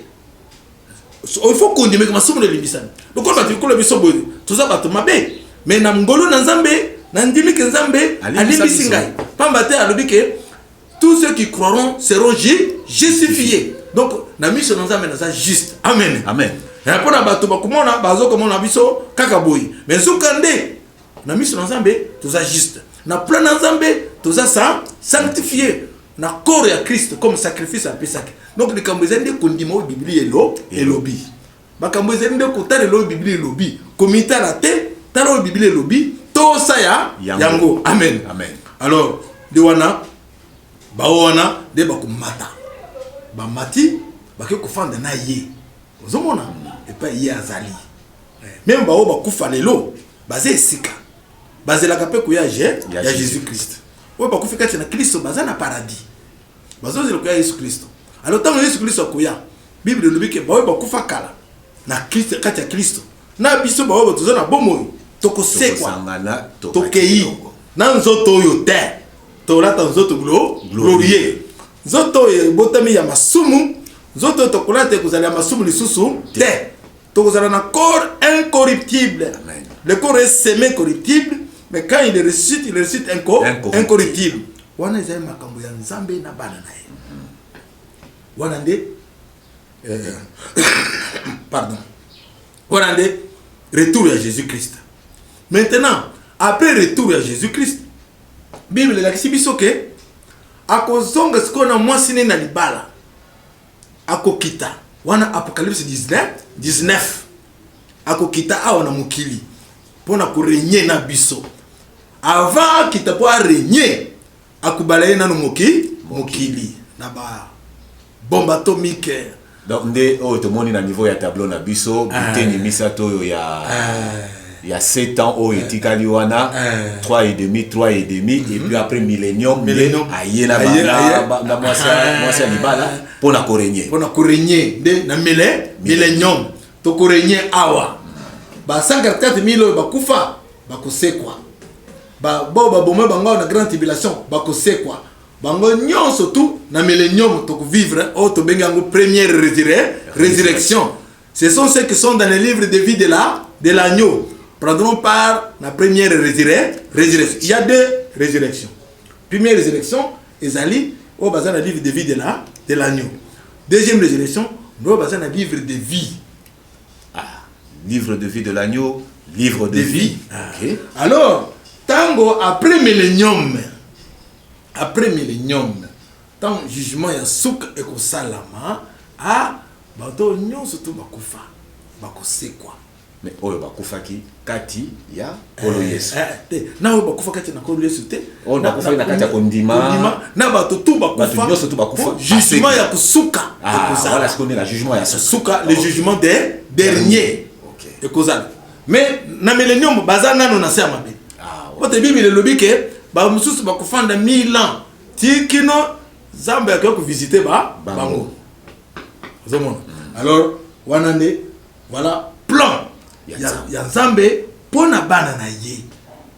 [SPEAKER 2] Il faut kondimeka masumu na elimbisami. Lokola bato lokola biso boye, toza bato mabe, mais na ngolu na Nzambe, nandimiki Nzambe
[SPEAKER 1] Alimbisa
[SPEAKER 2] alimbisi
[SPEAKER 1] biso.
[SPEAKER 2] ngai, pamba te alobi ke tous ceux qui croiront seront justifiés. Donc na miso na Nzambe naza juste. Amen.
[SPEAKER 1] Amen.
[SPEAKER 2] Mpona bato bakomona, bazokomona biso kaka boye, mais nzoka nde na miso na Nzambe toza juste, na plan na Nzambe toza sanctifié na corps ya Christ comme sacrifice apesaki. Donc likambo ezali nde kondima oyo Biblia elobi. Makambo ezali nde kotalela oyo Biblia elobi, komitala te, tala oyo Biblia elobi, tosa ya
[SPEAKER 1] Yango.
[SPEAKER 2] yango. Amen.
[SPEAKER 1] Amen.
[SPEAKER 2] Alors nde wana bao wana nde bakomata, bamati, bake kofanda na ye. Ozomona epai ye azali. Même bao bakufa lelo baza esika bazelaka mpe koya
[SPEAKER 1] Ya
[SPEAKER 2] ya Jésus Christ. Oyo bakufi kati na Kristo baza na paradis, bazozela koya Yesu Kristo. Alors ntango Yesu Kristo akoya, Bible elobi ke baoyo bakufa kala na Kristo, kati ya Kristo, na biso baoyo toza na bomoi tokosekwa.
[SPEAKER 1] Tokosangana.
[SPEAKER 2] Tokei na nzoto oyo te, tolata nzoto glorieux, nzoto oyo ebotami ya masumu. Nzoto oyo tokolata ekozala ya masumu lisusu te, tokozala na corps incorruptible.
[SPEAKER 1] Amen.
[SPEAKER 2] Le corps est semé corruptible, mais quand il ressuscite, il ressuscite
[SPEAKER 1] Incorruptible.
[SPEAKER 2] incorruptible. Wana ezali makambo ya Nzambe na bana na ye. Wana nde pardon, wana nde retour ya Jésus Christ. Maintenant, après retour ya Jésus Christ, Bible elakisi biso ke akozonga sikoyo na mwasi ne na libala, akokita. Wana Apocalypse 19 19. Akokita awa na mokili mpona korégner na biso. Avant akita mpo arégner, akobala ye nano mokili na ba bombe atomique.
[SPEAKER 1] Donc nde oyo tomoni na niveau ya tableau na biso, biteni misato oyo ya 7 ans oyo etikali wana, 3 et demi, 3 et demi, et puis après millénium nde
[SPEAKER 2] Millénium.
[SPEAKER 1] aye na na mwasi ya libala mpona korégner.
[SPEAKER 2] Mpona korégner nde na millénium, tokorégner awa. Ba 144 000 oyo bakufa bakosekwa, bo baboma bango awa na grande tribulation bakosekwa bango nyonso tu na millénium. Tokovivre oyo tobengi yango première résurrection. Ce sont ceux qui sont dans le livre de vie de l'agneau prendront part na première résurrection. Il y a deux résurrections. Première résurrection ezali oyo baza na livre de vie de l'agneau. Deuxième résurrection, oyo baza na livre de vie.
[SPEAKER 1] Ah, livre de vie de l'agneau, livre de
[SPEAKER 2] de
[SPEAKER 1] vie.
[SPEAKER 2] Vie.
[SPEAKER 1] Ok.
[SPEAKER 2] Alors ntango après millénium, après millénium, ntango jugement ya suka ekosalama, a bato nyonso to bakufa bakosekwa.
[SPEAKER 1] Mais oyo bakufaki kati ya Nkolo Yesu?
[SPEAKER 2] Te, na oyo bakufa kati na Nkolo Yesu te.
[SPEAKER 1] Oyo bakufaki na kati ya kondima.
[SPEAKER 2] Na bato tu bakufa.
[SPEAKER 1] Bato nyonso tu bakufa,
[SPEAKER 2] Po jugement
[SPEAKER 1] basekwa.
[SPEAKER 2] Ya kosuka
[SPEAKER 1] Ah,
[SPEAKER 2] ekozala.
[SPEAKER 1] voilà ce qu'on est, la jugement ya suka.
[SPEAKER 2] Suka, le jugement des dernier. Ekozala, mais na millénium baza nano na se ya mabele.
[SPEAKER 1] Ah,
[SPEAKER 2] Po te Bible elobi ke bamosusu bakofanda 1000 ans ti kino Nzambe akoki kovisite ba
[SPEAKER 1] Bango.
[SPEAKER 2] Bango ozomona. Alors wana nde voilà plan
[SPEAKER 1] Ya
[SPEAKER 2] ya,
[SPEAKER 1] Nzambe.
[SPEAKER 2] ya Nzambe mpo na bana na ye.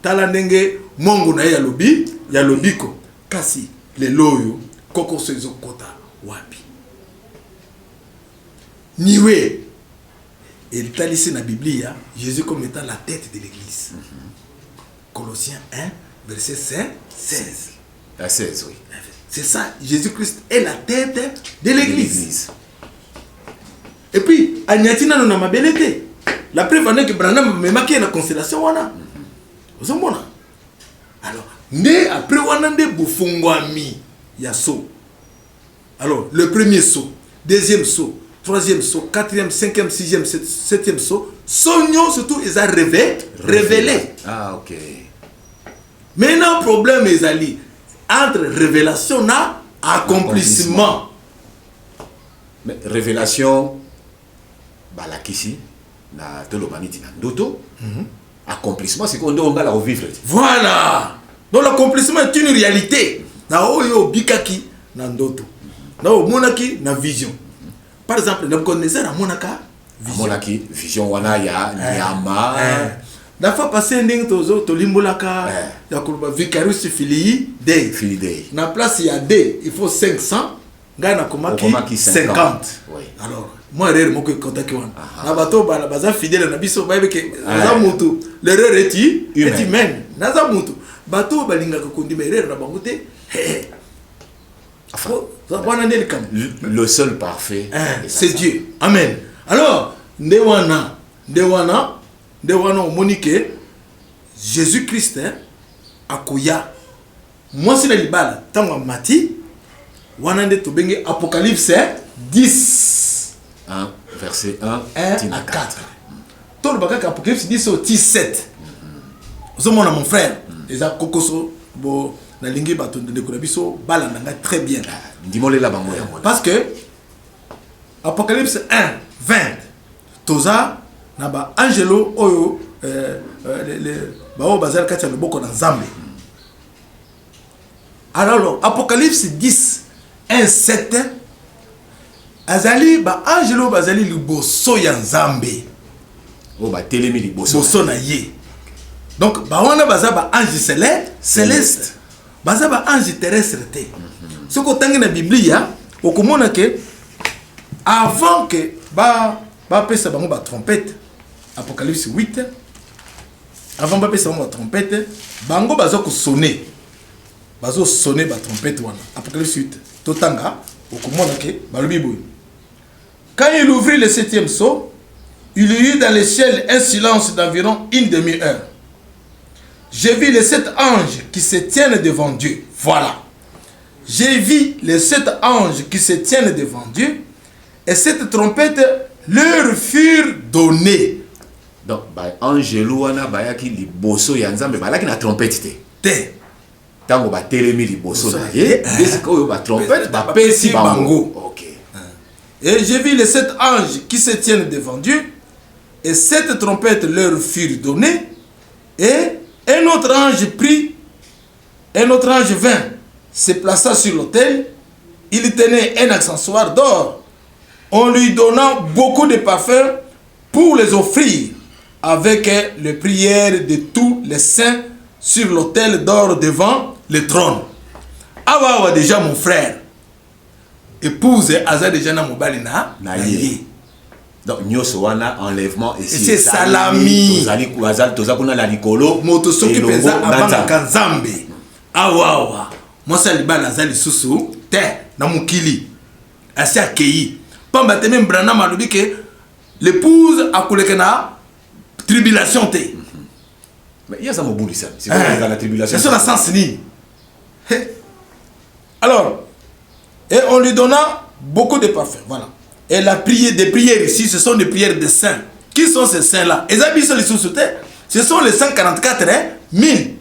[SPEAKER 2] Tala ndenge mongo na ye alobi ya lobiko. Kasi lelo oyo kokoso ezokota wapi? Niwe etalisi na Biblia Jésus comme étant la tête de l'église. Colossiens 1 verset 5, 16.
[SPEAKER 1] À 16, oui.
[SPEAKER 2] C'est ça, Jésus-Christ est la tête de l'église.
[SPEAKER 1] L'église.
[SPEAKER 2] Et puis anyati nano na mabele te. La preuve en est que Branham amemaki ye na constellation wana. Ozomona. Alors nde après wana nde bofungwami ya sceau. Alors le premier sceau, deuxième sceau, troisième sceau, quatrième, cinquième, sixième, septième sceau, sceau nyonso tout eza révélé.
[SPEAKER 1] Ah, ok.
[SPEAKER 2] Maintenant problème ezali entre révélation na accomplissement.
[SPEAKER 1] Mais révélation balakisi na toloba niti na ndoto. Accomplissement sikoyo nde ongala kovivre te.
[SPEAKER 2] Voilà, donc l'accomplissement est une réalité na oyo obikaki na ndoto, na oyo omonaki na vision. Par exemple, Nebuchadnezzar amonaka vision.
[SPEAKER 1] Amonaki vision wana ya nyama.
[SPEAKER 2] La fois passée, ndenge tozo tolimbolaka ya koloba Vicarius Filii Dei.
[SPEAKER 1] Filii Dei.
[SPEAKER 2] Na place ya D il faut 500, ngai nakomaki
[SPEAKER 1] Okomaki
[SPEAKER 2] 50.
[SPEAKER 1] 50. Oui.
[SPEAKER 2] Alors moi erreur moko ekotaki wana na bato oyo baza fidèle na biso, bayebi ke naza mutu, l'erreur est
[SPEAKER 1] Humaine.
[SPEAKER 2] est humaine. Naza mutu, bato oyo balingaka kondima erreur na bango te. Wana nde likambo.
[SPEAKER 1] Le seul parfait
[SPEAKER 2] Hein,
[SPEAKER 1] eza
[SPEAKER 2] c'est
[SPEAKER 1] Nzambe.
[SPEAKER 2] Dieu. Amen. Alors nde wana omoni ke Jésus Christ, hein, akoya mwasi na libala. Ntango amati wana nde tobengi Apocalypse 10
[SPEAKER 1] 1 verset 1
[SPEAKER 2] 1
[SPEAKER 1] tina
[SPEAKER 2] à
[SPEAKER 1] 4.
[SPEAKER 2] 4. Toloba kaka Apocalypse 10 oyo ti 7. Ozomona, mon frère, eza kokoso. Bo nalingi bato, ndeko na biso, balanda ngai très bien.
[SPEAKER 1] Ndimolela bango yango.
[SPEAKER 2] Parce que Apocalypse 1 20, toza na baangelo oyo baoyo bazali kati ya loboko na Nzambe. Alors Apocalypse 10 1 7 azali baangelo oyo bazali liboso ya Nzambe.
[SPEAKER 1] Oyo batelemi liboso.
[SPEAKER 2] Liboso na ye. Donc bawana baza baange céleste, baza baange terrestre te. Soki otangi na Biblia, okomona ke avant ke bapesa bango batrompete, Apocalypse 8, avant bapesa bango batrompete, bango baza kosonner, bazosonner batrompete wana. Apocalypse 8, totanga, okomona ke balobi boye: Quand il ouvrit le septième sceau, il y eut dans le ciel un silence d'environ une demi-heure. J'ai vu les sept anges qui se tiennent devant Dieu. Voilà. J'ai vu les sept anges qui se tiennent devant Dieu, et sept trompettes leur furent données.
[SPEAKER 1] Donc baangelu wana bayaki liboso ya Nzambe, balaki na trompete te.
[SPEAKER 2] Te.
[SPEAKER 1] Ntango batelemi liboso na ye, nde sikoyo batrompete
[SPEAKER 2] bapesi
[SPEAKER 1] bapesi bango.
[SPEAKER 2] Bango.
[SPEAKER 1] Ok.
[SPEAKER 2] Et j'ai vu les sept anges qui se tiennent devant Dieu, et sept trompettes leur furent données, et un autre ange vint, se plaça sur l'autel. Il tenait un encensoir d'or. On lui donna beaucoup de parfums pour les offrir avec les prières de tous les saints sur l'autel d'or devant le trône. Awa awa déjà, mon frère, épouse aza déjà na mobali na
[SPEAKER 1] Na ye. Donc nyonso wana, enlèvement esi
[SPEAKER 2] Esi esalami.
[SPEAKER 1] Toza kuna na likolo.
[SPEAKER 2] Moto soki
[SPEAKER 1] elongo
[SPEAKER 2] mpenza
[SPEAKER 1] na
[SPEAKER 2] abangaka
[SPEAKER 1] Nzambe.
[SPEAKER 2] Nzambe, awa awa mwasi ya libala aza lisusu te na mokili, asi akei. Pamba te même Branham alobi ke l'épouse akoleka na tribulation te.
[SPEAKER 1] Mais ye aza mobulisami, sikoyo eza na tribulation.
[SPEAKER 2] C'est na sens nini? Alors, et on lui donna beaucoup de parfums. Voilà. Et la prière, des prières ici, ce sont des prières de saints. Qui sont ces saints-là? Et ça, les sous. Ce sont les 144, hein, 1000.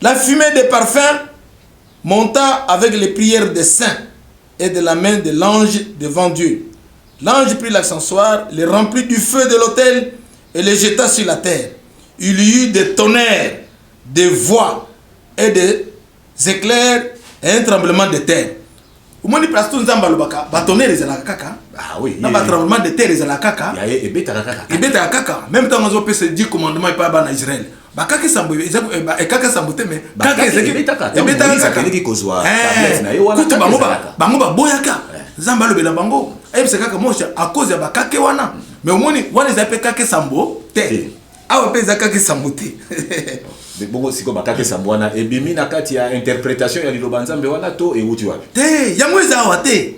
[SPEAKER 2] La fumée des parfums monta avec les prières des saints et de la main de l'ange devant Dieu. L'ange prit l'encensoir, le remplit du feu de l'autel et le jeta sur la terre. Il y eut des tonnerres, des voix et des éclairs et un tremblement de terre. Omoni place to Nzambe alobaka, batonnerre ezalaka kaka.
[SPEAKER 1] Ah oui,
[SPEAKER 2] na batremblement de terre ezalaka kaka.
[SPEAKER 1] Ya ye ebetaka kaka.
[SPEAKER 2] Ebetaka kaka. Même ntango azopesa 10 commandement epai ya bana Israël, bakaka sambo, ekaka sambo te, mais kaka
[SPEAKER 1] ebetaka kaka. Kozwa tablette na ye wana.
[SPEAKER 2] Kutu bango bango baboyaka Nzambe alobela bango, ayebisa kaka Moshe à cause ya bakake wana. Mais omoni wana eza mpe kake sambo te, awa mpe eza kake sambo te.
[SPEAKER 1] Bongo sikoyo bakake sambo wana ebimi na kati ya interprétation ya liloba Nzambe wana to ewuti wapi?
[SPEAKER 2] Te, yango eza awa te,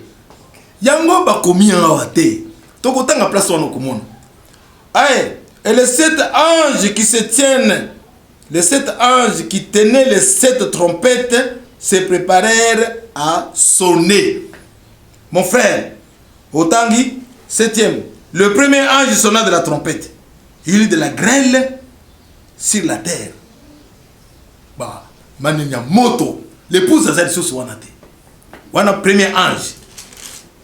[SPEAKER 2] yango bakomi awa te. Tokotanga place wana, okomona. Aye, et les sept anges qui se tiennent, les sept anges qui tenaient les sept trompettes se préparèrent à sonner. Mon frère, otangi septième, le premier ange sonna de la trompette. Il y eut de la grêle sur la terre, ba manini ya moto. L'épouse aza lisusu wana te. Wana premier ange.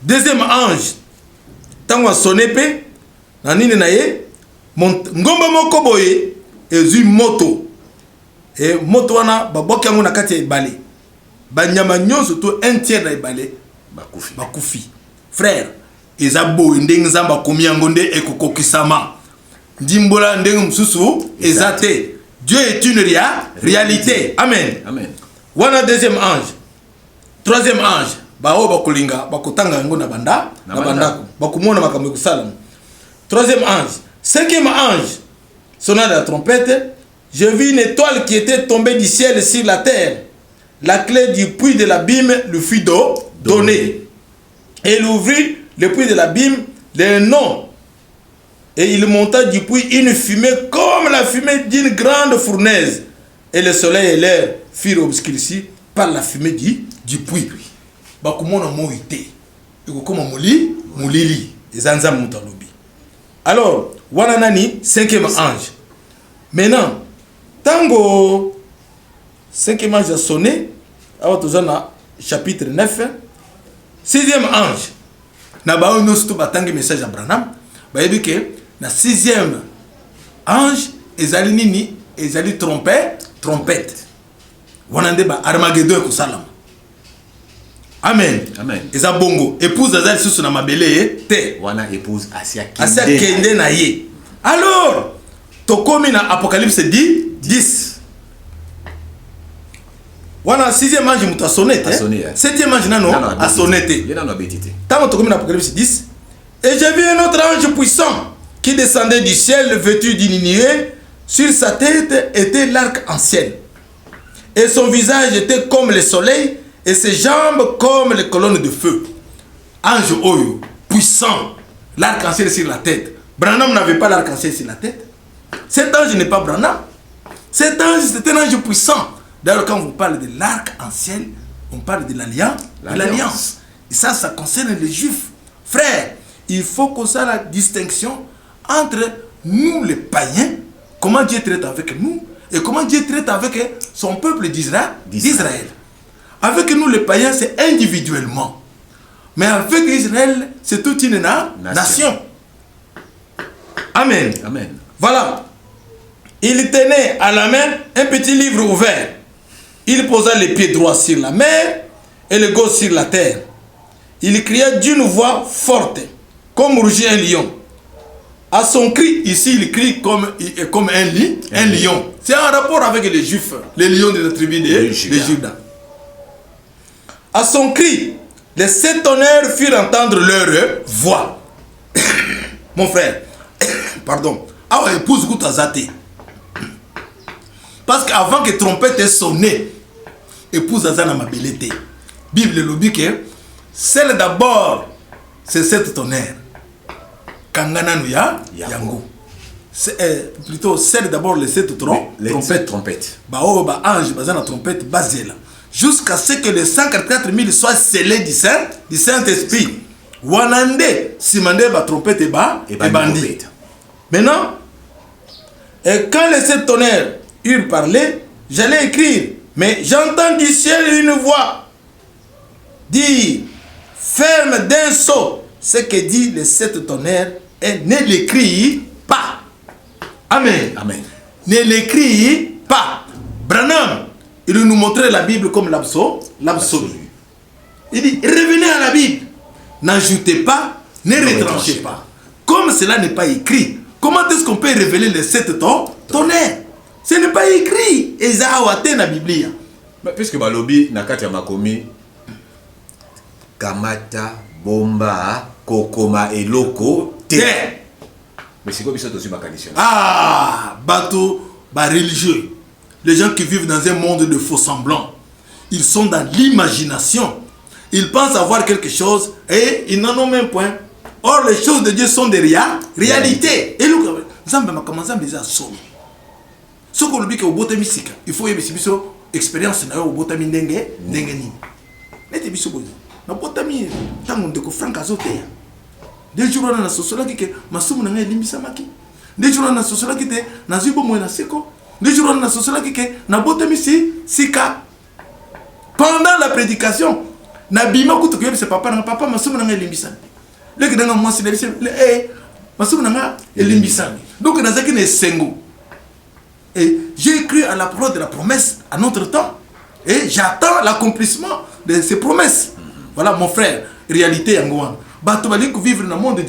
[SPEAKER 2] Deuxième ange, ntango asonner mpe na nini na ye, ngomba moko boye ezwi moto. E moto wana babwaki yango na kati ya ebale. Banyama nyonso to un tiers na ebale
[SPEAKER 1] bakufi.
[SPEAKER 2] Bakufi. Frère, eza boye ndenge Nzambe akomi yango nde ekokokisama. Ndimbola ndenge mosusu eza te. Dieu est une réalité. Amen.
[SPEAKER 1] Amen.
[SPEAKER 2] Wana deuxième ange. Troisième ange, baoyo bakolinga bakotanga yango na banda
[SPEAKER 1] na
[SPEAKER 2] na bandako, bakomona makambo ekosalama. Troisième ange. Cinquième ange sonna de la trompette. Je vis une étoile qui était tombée du ciel sur la terre. La clé du puits de l'abîme lui fut donnée et il ouvrit le puits de l'abîme, le nom, et il monta du puits une fumée comme la fumée d'une grande fournaise, et le soleil et l'air furent obscurcis par la fumée du puits. Bakomona moi te, ekokoma moli molili. Eza Nzambe moto alobi. Alors wana nani? Cinquième ange. Maintenant, ntango cinquième ange asonné, awa toza na chapitre 9. Sixième ange, na baoyo nyonso to batangi message ya Branham bayebi ke na sixième ange ezali nini? Ezali trompette. Wana nde ba Armagedon ekosalama. Amen.
[SPEAKER 1] Amen.
[SPEAKER 2] Eza bongo. Épouse aza lisusu na mabele ye te.
[SPEAKER 1] Wana épouse asi
[SPEAKER 2] asi akende na ye. Alors tokomi na Apocalypse 10 10. Wana sixième ange moto asonné te.
[SPEAKER 1] Asonné, eh.
[SPEAKER 2] Septième ange nano asonné te.
[SPEAKER 1] Ye nano abeti te.
[SPEAKER 2] Ntango tokomi na Apocalypse 10: et j'ai vu un autre ange puissant qui descendait du ciel, vêtu d'une nuée. Sur sa tête était l'arc en ciel et son visage était comme le soleil et ses jambes comme les colonnes de feu. Ange oyo puissant, l'arc-en-ciel sur la tête. Branham n'avait pas l'arc-en-ciel sur la tête. Cet ange n'est pas Branham. Cet ange, c'est un ange puissant. D'ailleurs, quand vous parlez de l'arc-en-ciel, on parle de l'alliance. De l'alliance. Et ça concerne les Juifs. Frère, il faut qu'on sache la distinction entre nous, les païens, comment Dieu traite avec nous et comment Dieu traite avec son peuple d'Israël.
[SPEAKER 1] D'Israël.
[SPEAKER 2] Avec nous, les païens, c'est individuellement. Mais avec Israël, c'est toute une
[SPEAKER 1] nation.
[SPEAKER 2] Nation. Amen.
[SPEAKER 1] Amen.
[SPEAKER 2] Voilà. Il tenait à la main un petit livre ouvert. Il posa les pieds droits sur la mer et le gauche sur la terre. Il cria d'une voix forte, comme rugit un lion. À son cri, ici, il crie comme un lion. C'est en rapport avec les Juifs, les lions de la tribu
[SPEAKER 1] De
[SPEAKER 2] de
[SPEAKER 1] Juda.
[SPEAKER 2] Juda. À son cri, les sept tonnerres firent entendre leur voix. Mon frère, pardon. Awa épouse kutu aza te. Parce qu'avant que trompette sonne, épouse aza na mabele te. Bible elobi ke scelle d'abord c'est sept tonnerres. Kanga nanu ya
[SPEAKER 1] Yango.
[SPEAKER 2] Yango. Plutôt scelle d'abord les sept
[SPEAKER 1] Les
[SPEAKER 2] trompettes.
[SPEAKER 1] sept trompettes.
[SPEAKER 2] Baoyo baange baza na trompette bazela jusqu'à ce que les 144 000 soient scellés du Saint-Esprit. Wana nde nsima nde batrompette eba
[SPEAKER 1] Ebandi
[SPEAKER 2] ebandi.
[SPEAKER 1] kobeta.
[SPEAKER 2] Maintenant, et quand les sept tonnerres eurent parlé, j'allais écrire, mais j'entends du ciel une voix dire: ferme d'un sceau. Ce que dit les sept tonnerres et ne l'écrit pas. Amen.
[SPEAKER 1] Amen.
[SPEAKER 2] Ne l'écrit pas. Branham, il nous montrait la Bible comme l'absolu. Il dit, revenez à la Bible. N'ajoutez pas, ne retranchez pas. Comme cela n'est pas écrit, comment est-ce qu'on peut révéler les sept tonnerres? Ce n'est pas écrit. Eza awa te na Biblia.
[SPEAKER 1] Mais puisque balobi na kati ya makomi, kamata bomba kokoma eloko te.
[SPEAKER 2] Te.
[SPEAKER 1] Mais sikoyo biso tozwi makanisi.
[SPEAKER 2] Ah, bato ba religieux, les gens qui vivent dans un monde de faux semblants, ils sont dans l'imagination. Ils pensent avoir quelque chose et ils n'en ont même point. Or, les choses de Dieu sont des réalités. Et nous, Nzambe, makambo Nzambe eza solo. Soki olobi ke obotami sika, il faut oyebisi biso expérience na yo, obotami ndenge nini. Neti biso boye, nabotami ntango ndeko Frank azoteya. Nde jour wana nasosolaki ke masumu na ngai elimbisamaki. Nde jour wana nasosolaki te nazwi bomoi na seko. Nde jour wana nasosolaki ke nabotami si sika. Pendant la prédication, nabima kutu koyebisa papa nanga: "Papa, masumu na ngai elimbisami." Leki nanga mwasi nayebisi: "Eh, masumu na ngai elimbisami." Donc nazalaki na esengo et j'ai cru à la parole de la promesse à notre temps et j'attends l'accomplissement de ces promesses. Voilà, mon frère, réalité yango wana. Bato balingi kovivre na monde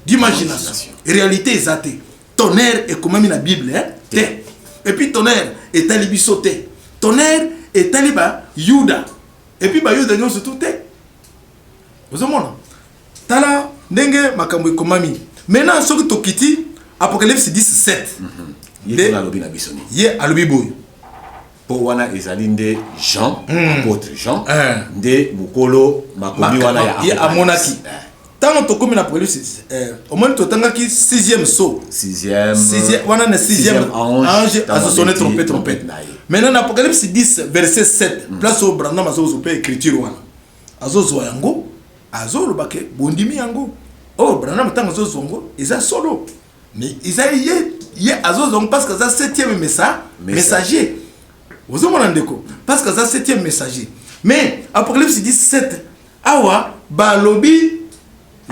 [SPEAKER 2] d'imagination. Réalité eza te. Tonnerre ekomami na Bible, hein? Te. Et puis tonnerre etali biso te. Tonnerre etali bayuda, et puis bayuda nyonso tu te. Ozomona, tala ndenge makambo ekomami. Maintenant, soki tokiti Apocalypse 17.
[SPEAKER 1] Ye kuna alobi na biso nini?
[SPEAKER 2] Ye alobi boye.
[SPEAKER 1] Mpo wana ezali nde Jean, apôtre Jean,
[SPEAKER 2] Eh.
[SPEAKER 1] nde mokolo makomi wana ya
[SPEAKER 2] ye
[SPEAKER 1] Apocalypse.
[SPEAKER 2] Amonaki ntango tokómi na Apocalypse, omoni, totangaki sixième sceau.
[SPEAKER 1] Sixième.
[SPEAKER 2] Wana na sixième ange
[SPEAKER 1] ntango
[SPEAKER 2] azosonne
[SPEAKER 1] abeti
[SPEAKER 2] trompette.
[SPEAKER 1] na ye.
[SPEAKER 2] Maintenant, na Apocalypse 10 verset 7, place oyo Branham azozwa mpe écriture wana, azozwa yango, azoloba ke bondimi yango oyo Branham ntango azozwa yango eza solo. Mais eza ye azozwa yango parce que aza septième messager. Ozomona, ndeko, parce que aza septième messager. Mais Apocalypse 17 awa balobi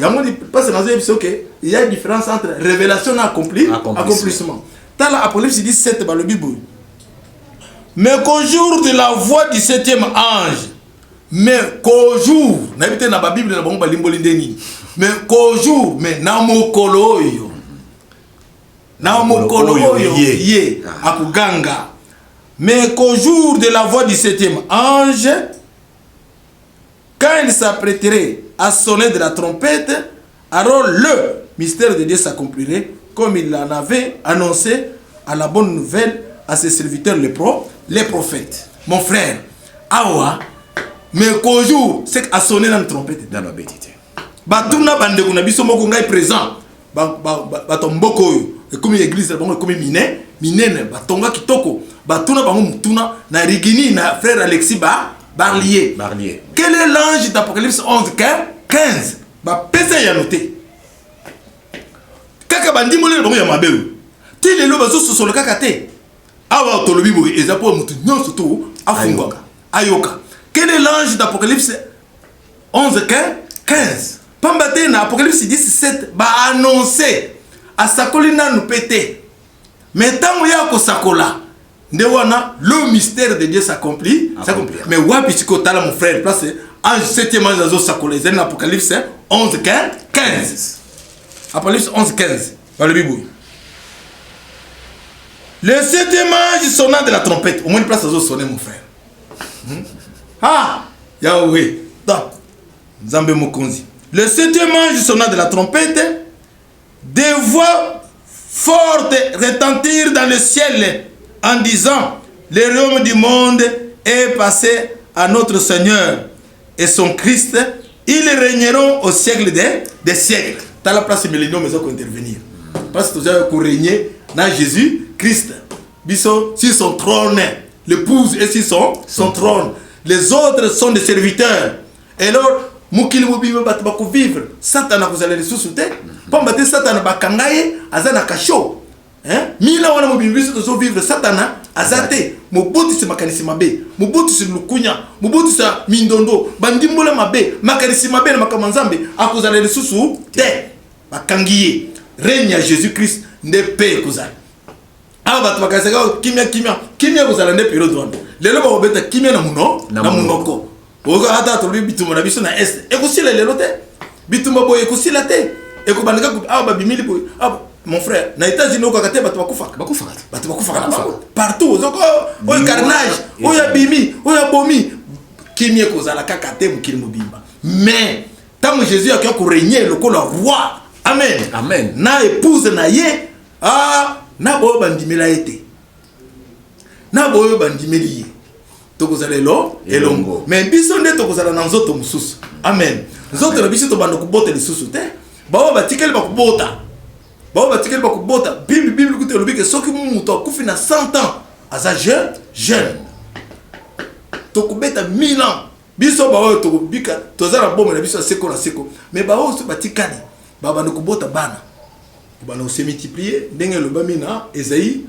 [SPEAKER 2] yango parce que nazoyebi biso ke il y a une différence entre révélation na
[SPEAKER 1] Accomplissement.
[SPEAKER 2] accomplissement. Tala Apocalypse 17, balobi boye: mais qu'au jour de la voix du septième ange, mais qu'au jour, nayebi te na babible na bango balimboli nde nini, mais qu'au jour, mais na mokolo oyo, na mokolo
[SPEAKER 1] oyo
[SPEAKER 2] oyo
[SPEAKER 1] ye.
[SPEAKER 2] Ye
[SPEAKER 1] Ah.
[SPEAKER 2] akoganga. Mais qu'au jour de la voix du septième ange, quand il s'apprêterait à sonner de la trompette, alors le mystère de Dieu s'accomplirait comme il en avait annoncé à la bonne nouvelle à ses serviteurs les prophètes. Mon frère, awa, mais qu'au jour, c'est à sonner dans la trompette.
[SPEAKER 1] Nano abeti te.
[SPEAKER 2] Batuna bandeko na biso moko, ngai présent, bato mboka oyo ekomi église na bango ekomi mine minene, batonga kitoko. Batuna bango mutuna na Rigini na frère Alexis ba Barlier.
[SPEAKER 1] Barlier.
[SPEAKER 2] Quel est l'ange d'Apocalypse 11 15? Bapesa yano te. Kaka bandimoli na bango ya mabe oyo ti lelo bazososola kaka te. Awa tolobi boye eza mpo motu nyonso to afungwaka, ayoka. Quel est l'ange d'Apocalypse 11 15? Pamba te na Apocalypse 17 baannonce asakoli nanu mpe te, mais ntango ya kosakola nde wana le mystère de Dieu s'accomplit.
[SPEAKER 1] Accomplir.
[SPEAKER 2] Mais wapi sikoyo? Tala, mon frère, place ange, septième ange azosakola ezali na Apocalypse 11 15. Apocalypse 11 15, balobi boye: le septième ange sonna de la trompette. Omoni place azosonne, mon frère? Ah, Yahweh ta Nzambe mokonzi. Le septième ange sonna de la trompette, des voix fortes retentirent dans le ciel en disant: le royaume du monde est passé à notre Seigneur et son Christ, ils régneront au siècle des siècles. Tala place millénium eza kointervenir, parce que toza korégner na Jésus Christ. Biso sur son trône, l'épouse est sur son trône, les autres sont des serviteurs. Et alors mokili mobimba bato bakovivre, Satana akozala lisusu te, pamba te Satana bakanga ye, aza na cachot. Hein? Mila wana mobimba biso tozovivre, Satana Aza te. Mobotisi makanisi mabe, mobotisi lukunya, mobotisi mindondo, bandimbola mabe, makanisi mabe na makambo ya Nzambe, akozala lisusu te. Bakangi ye. Règne ya Jésus-Christ nde pe ekozala. Awa bato bakanisaka kimia, kimia, kimia ekozala nde periode wana. Lelo bakobeta kimia na muno, na munoko. Oyoka ata tolobi bitumba na biso na est ekosila lelo te. Bitumba boye ekosila te. Ekobandaka awa babimili boye. Awa, mon frère, na États-Unis okaka te bato bakufaka.
[SPEAKER 1] Bakufaka.
[SPEAKER 2] Bato bakufaka na bango. Partout ozoko oyo carnage, oyo abimi, oyo abomi. Kimia ekozala kaka te mokili mobimba. Mais ntango Jésus akoya korégner lokola roi, amen.
[SPEAKER 1] Amen.
[SPEAKER 2] Na épouse na ye, ah, na boyo bandimela ye te. Na boyo bandimeli ye. Tokozala elo elongo. Mais biso nde tokozala na nzoto mosusu. Amen. Nzoto na biso tobanda kobota lisusu te. Baoyo batikali bakobota. Baoyo batikali bakobota. Bible, Bible kutu elobi ke soki moto akufi na 100 ans, aza jeune, jeune. Tokobeta 1000 ans. Biso baoyo tokobika, toza na bomoi na biso ya seko na seko. Mais baoyo so batikali, babanda kobota bana. Kobanda kose multiplier ndenge elobami na Esaïe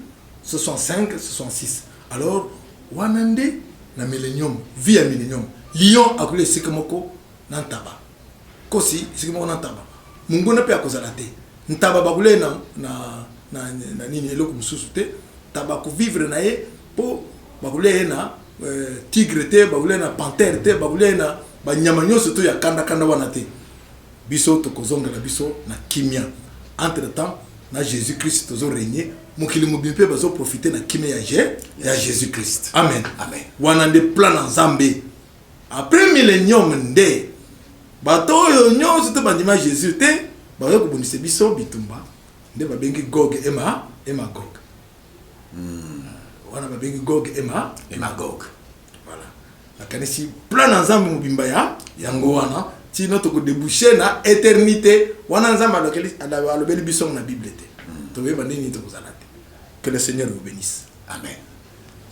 [SPEAKER 2] 65, 66. Alors wana nde na millennium, vie ya millennium. Lion akolia esika moko na ntaba. Kosi esika moko na ntaba. Monguna mpe akozala te. Ntaba bakolia na, na, na, na nini eloko mosusu te. Ntaba akovivre na ye mpo bakolia ye na tigre te, bakolia na panthère te, bakolia ye na banyama nyonso to ya kanda-kanda wana te. Biso tokozongela biso na kimia. Entre temps na Jésus-Christ tozo régner, mokili mobimba mpe bazo profiter na kimia ya ya Jésus-Christ. Amen.
[SPEAKER 1] Amen.
[SPEAKER 2] Wana nde plan na Nzambe. Après millennium nde bato oyo nyonso te bandima Jésus te, bakoki kobundisa biso bitumba nde babengi Gog et Magog. Wana babengi Gog et
[SPEAKER 1] Magog.
[SPEAKER 2] Voilà. Nakanisi plan na Nzambe mobimba ya yango wana tino tokodéboucher na éternité. Wana Nzambe alobeli biso na Bible te. Toyeba nini tokozala te. Que le Seigneur vous bénisse.
[SPEAKER 1] Amen.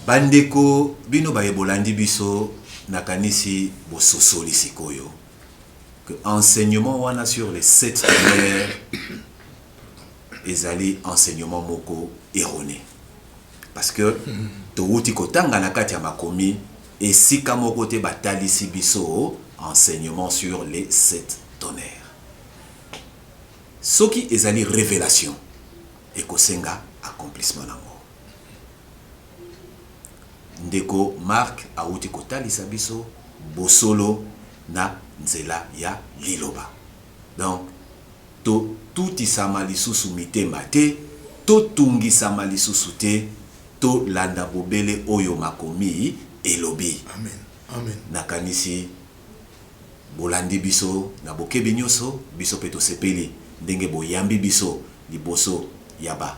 [SPEAKER 1] Bandeko bino bayebolandi biso nakanisi bososoli sikoyo que enseignement wana sur les 7 tonnerres ezali enseignement moko erroné. Parce que towuti kotanga na kati ya makomi esika moko te batalisi biso enseignement sur les 7 tonnerres. Soki ezali révélation ekosenga accomplissement nango. Ndeko Marc awuti kotalisa biso bosolo na nzela ya liloba. Donc totutisama lisusu mitema te, totungisama lisusu te, tolanda bobele oyo makomi elobi.
[SPEAKER 2] Amen. Amen.
[SPEAKER 1] Nakanisi bolandi biso na bokebi nyonso, biso pe tosepeli ndenge boyambi biso liboso ya ba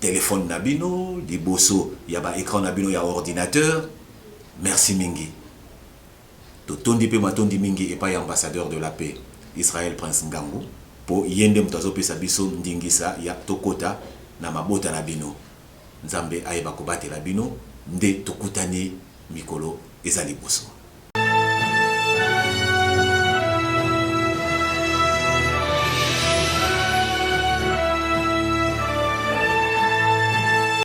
[SPEAKER 1] téléphone na bino, liboso ya ba écran na bino ya ordinateur. Merci mingi. Totondi pe matondi mingi epai ambassadeur de la paix Israël Prince Ngangu po ye nde moto azopesa biso ndingisa ya tokota na mabota na bino. Nzambe ayeba kobatela bino nde tokutani mikolo eza liboso.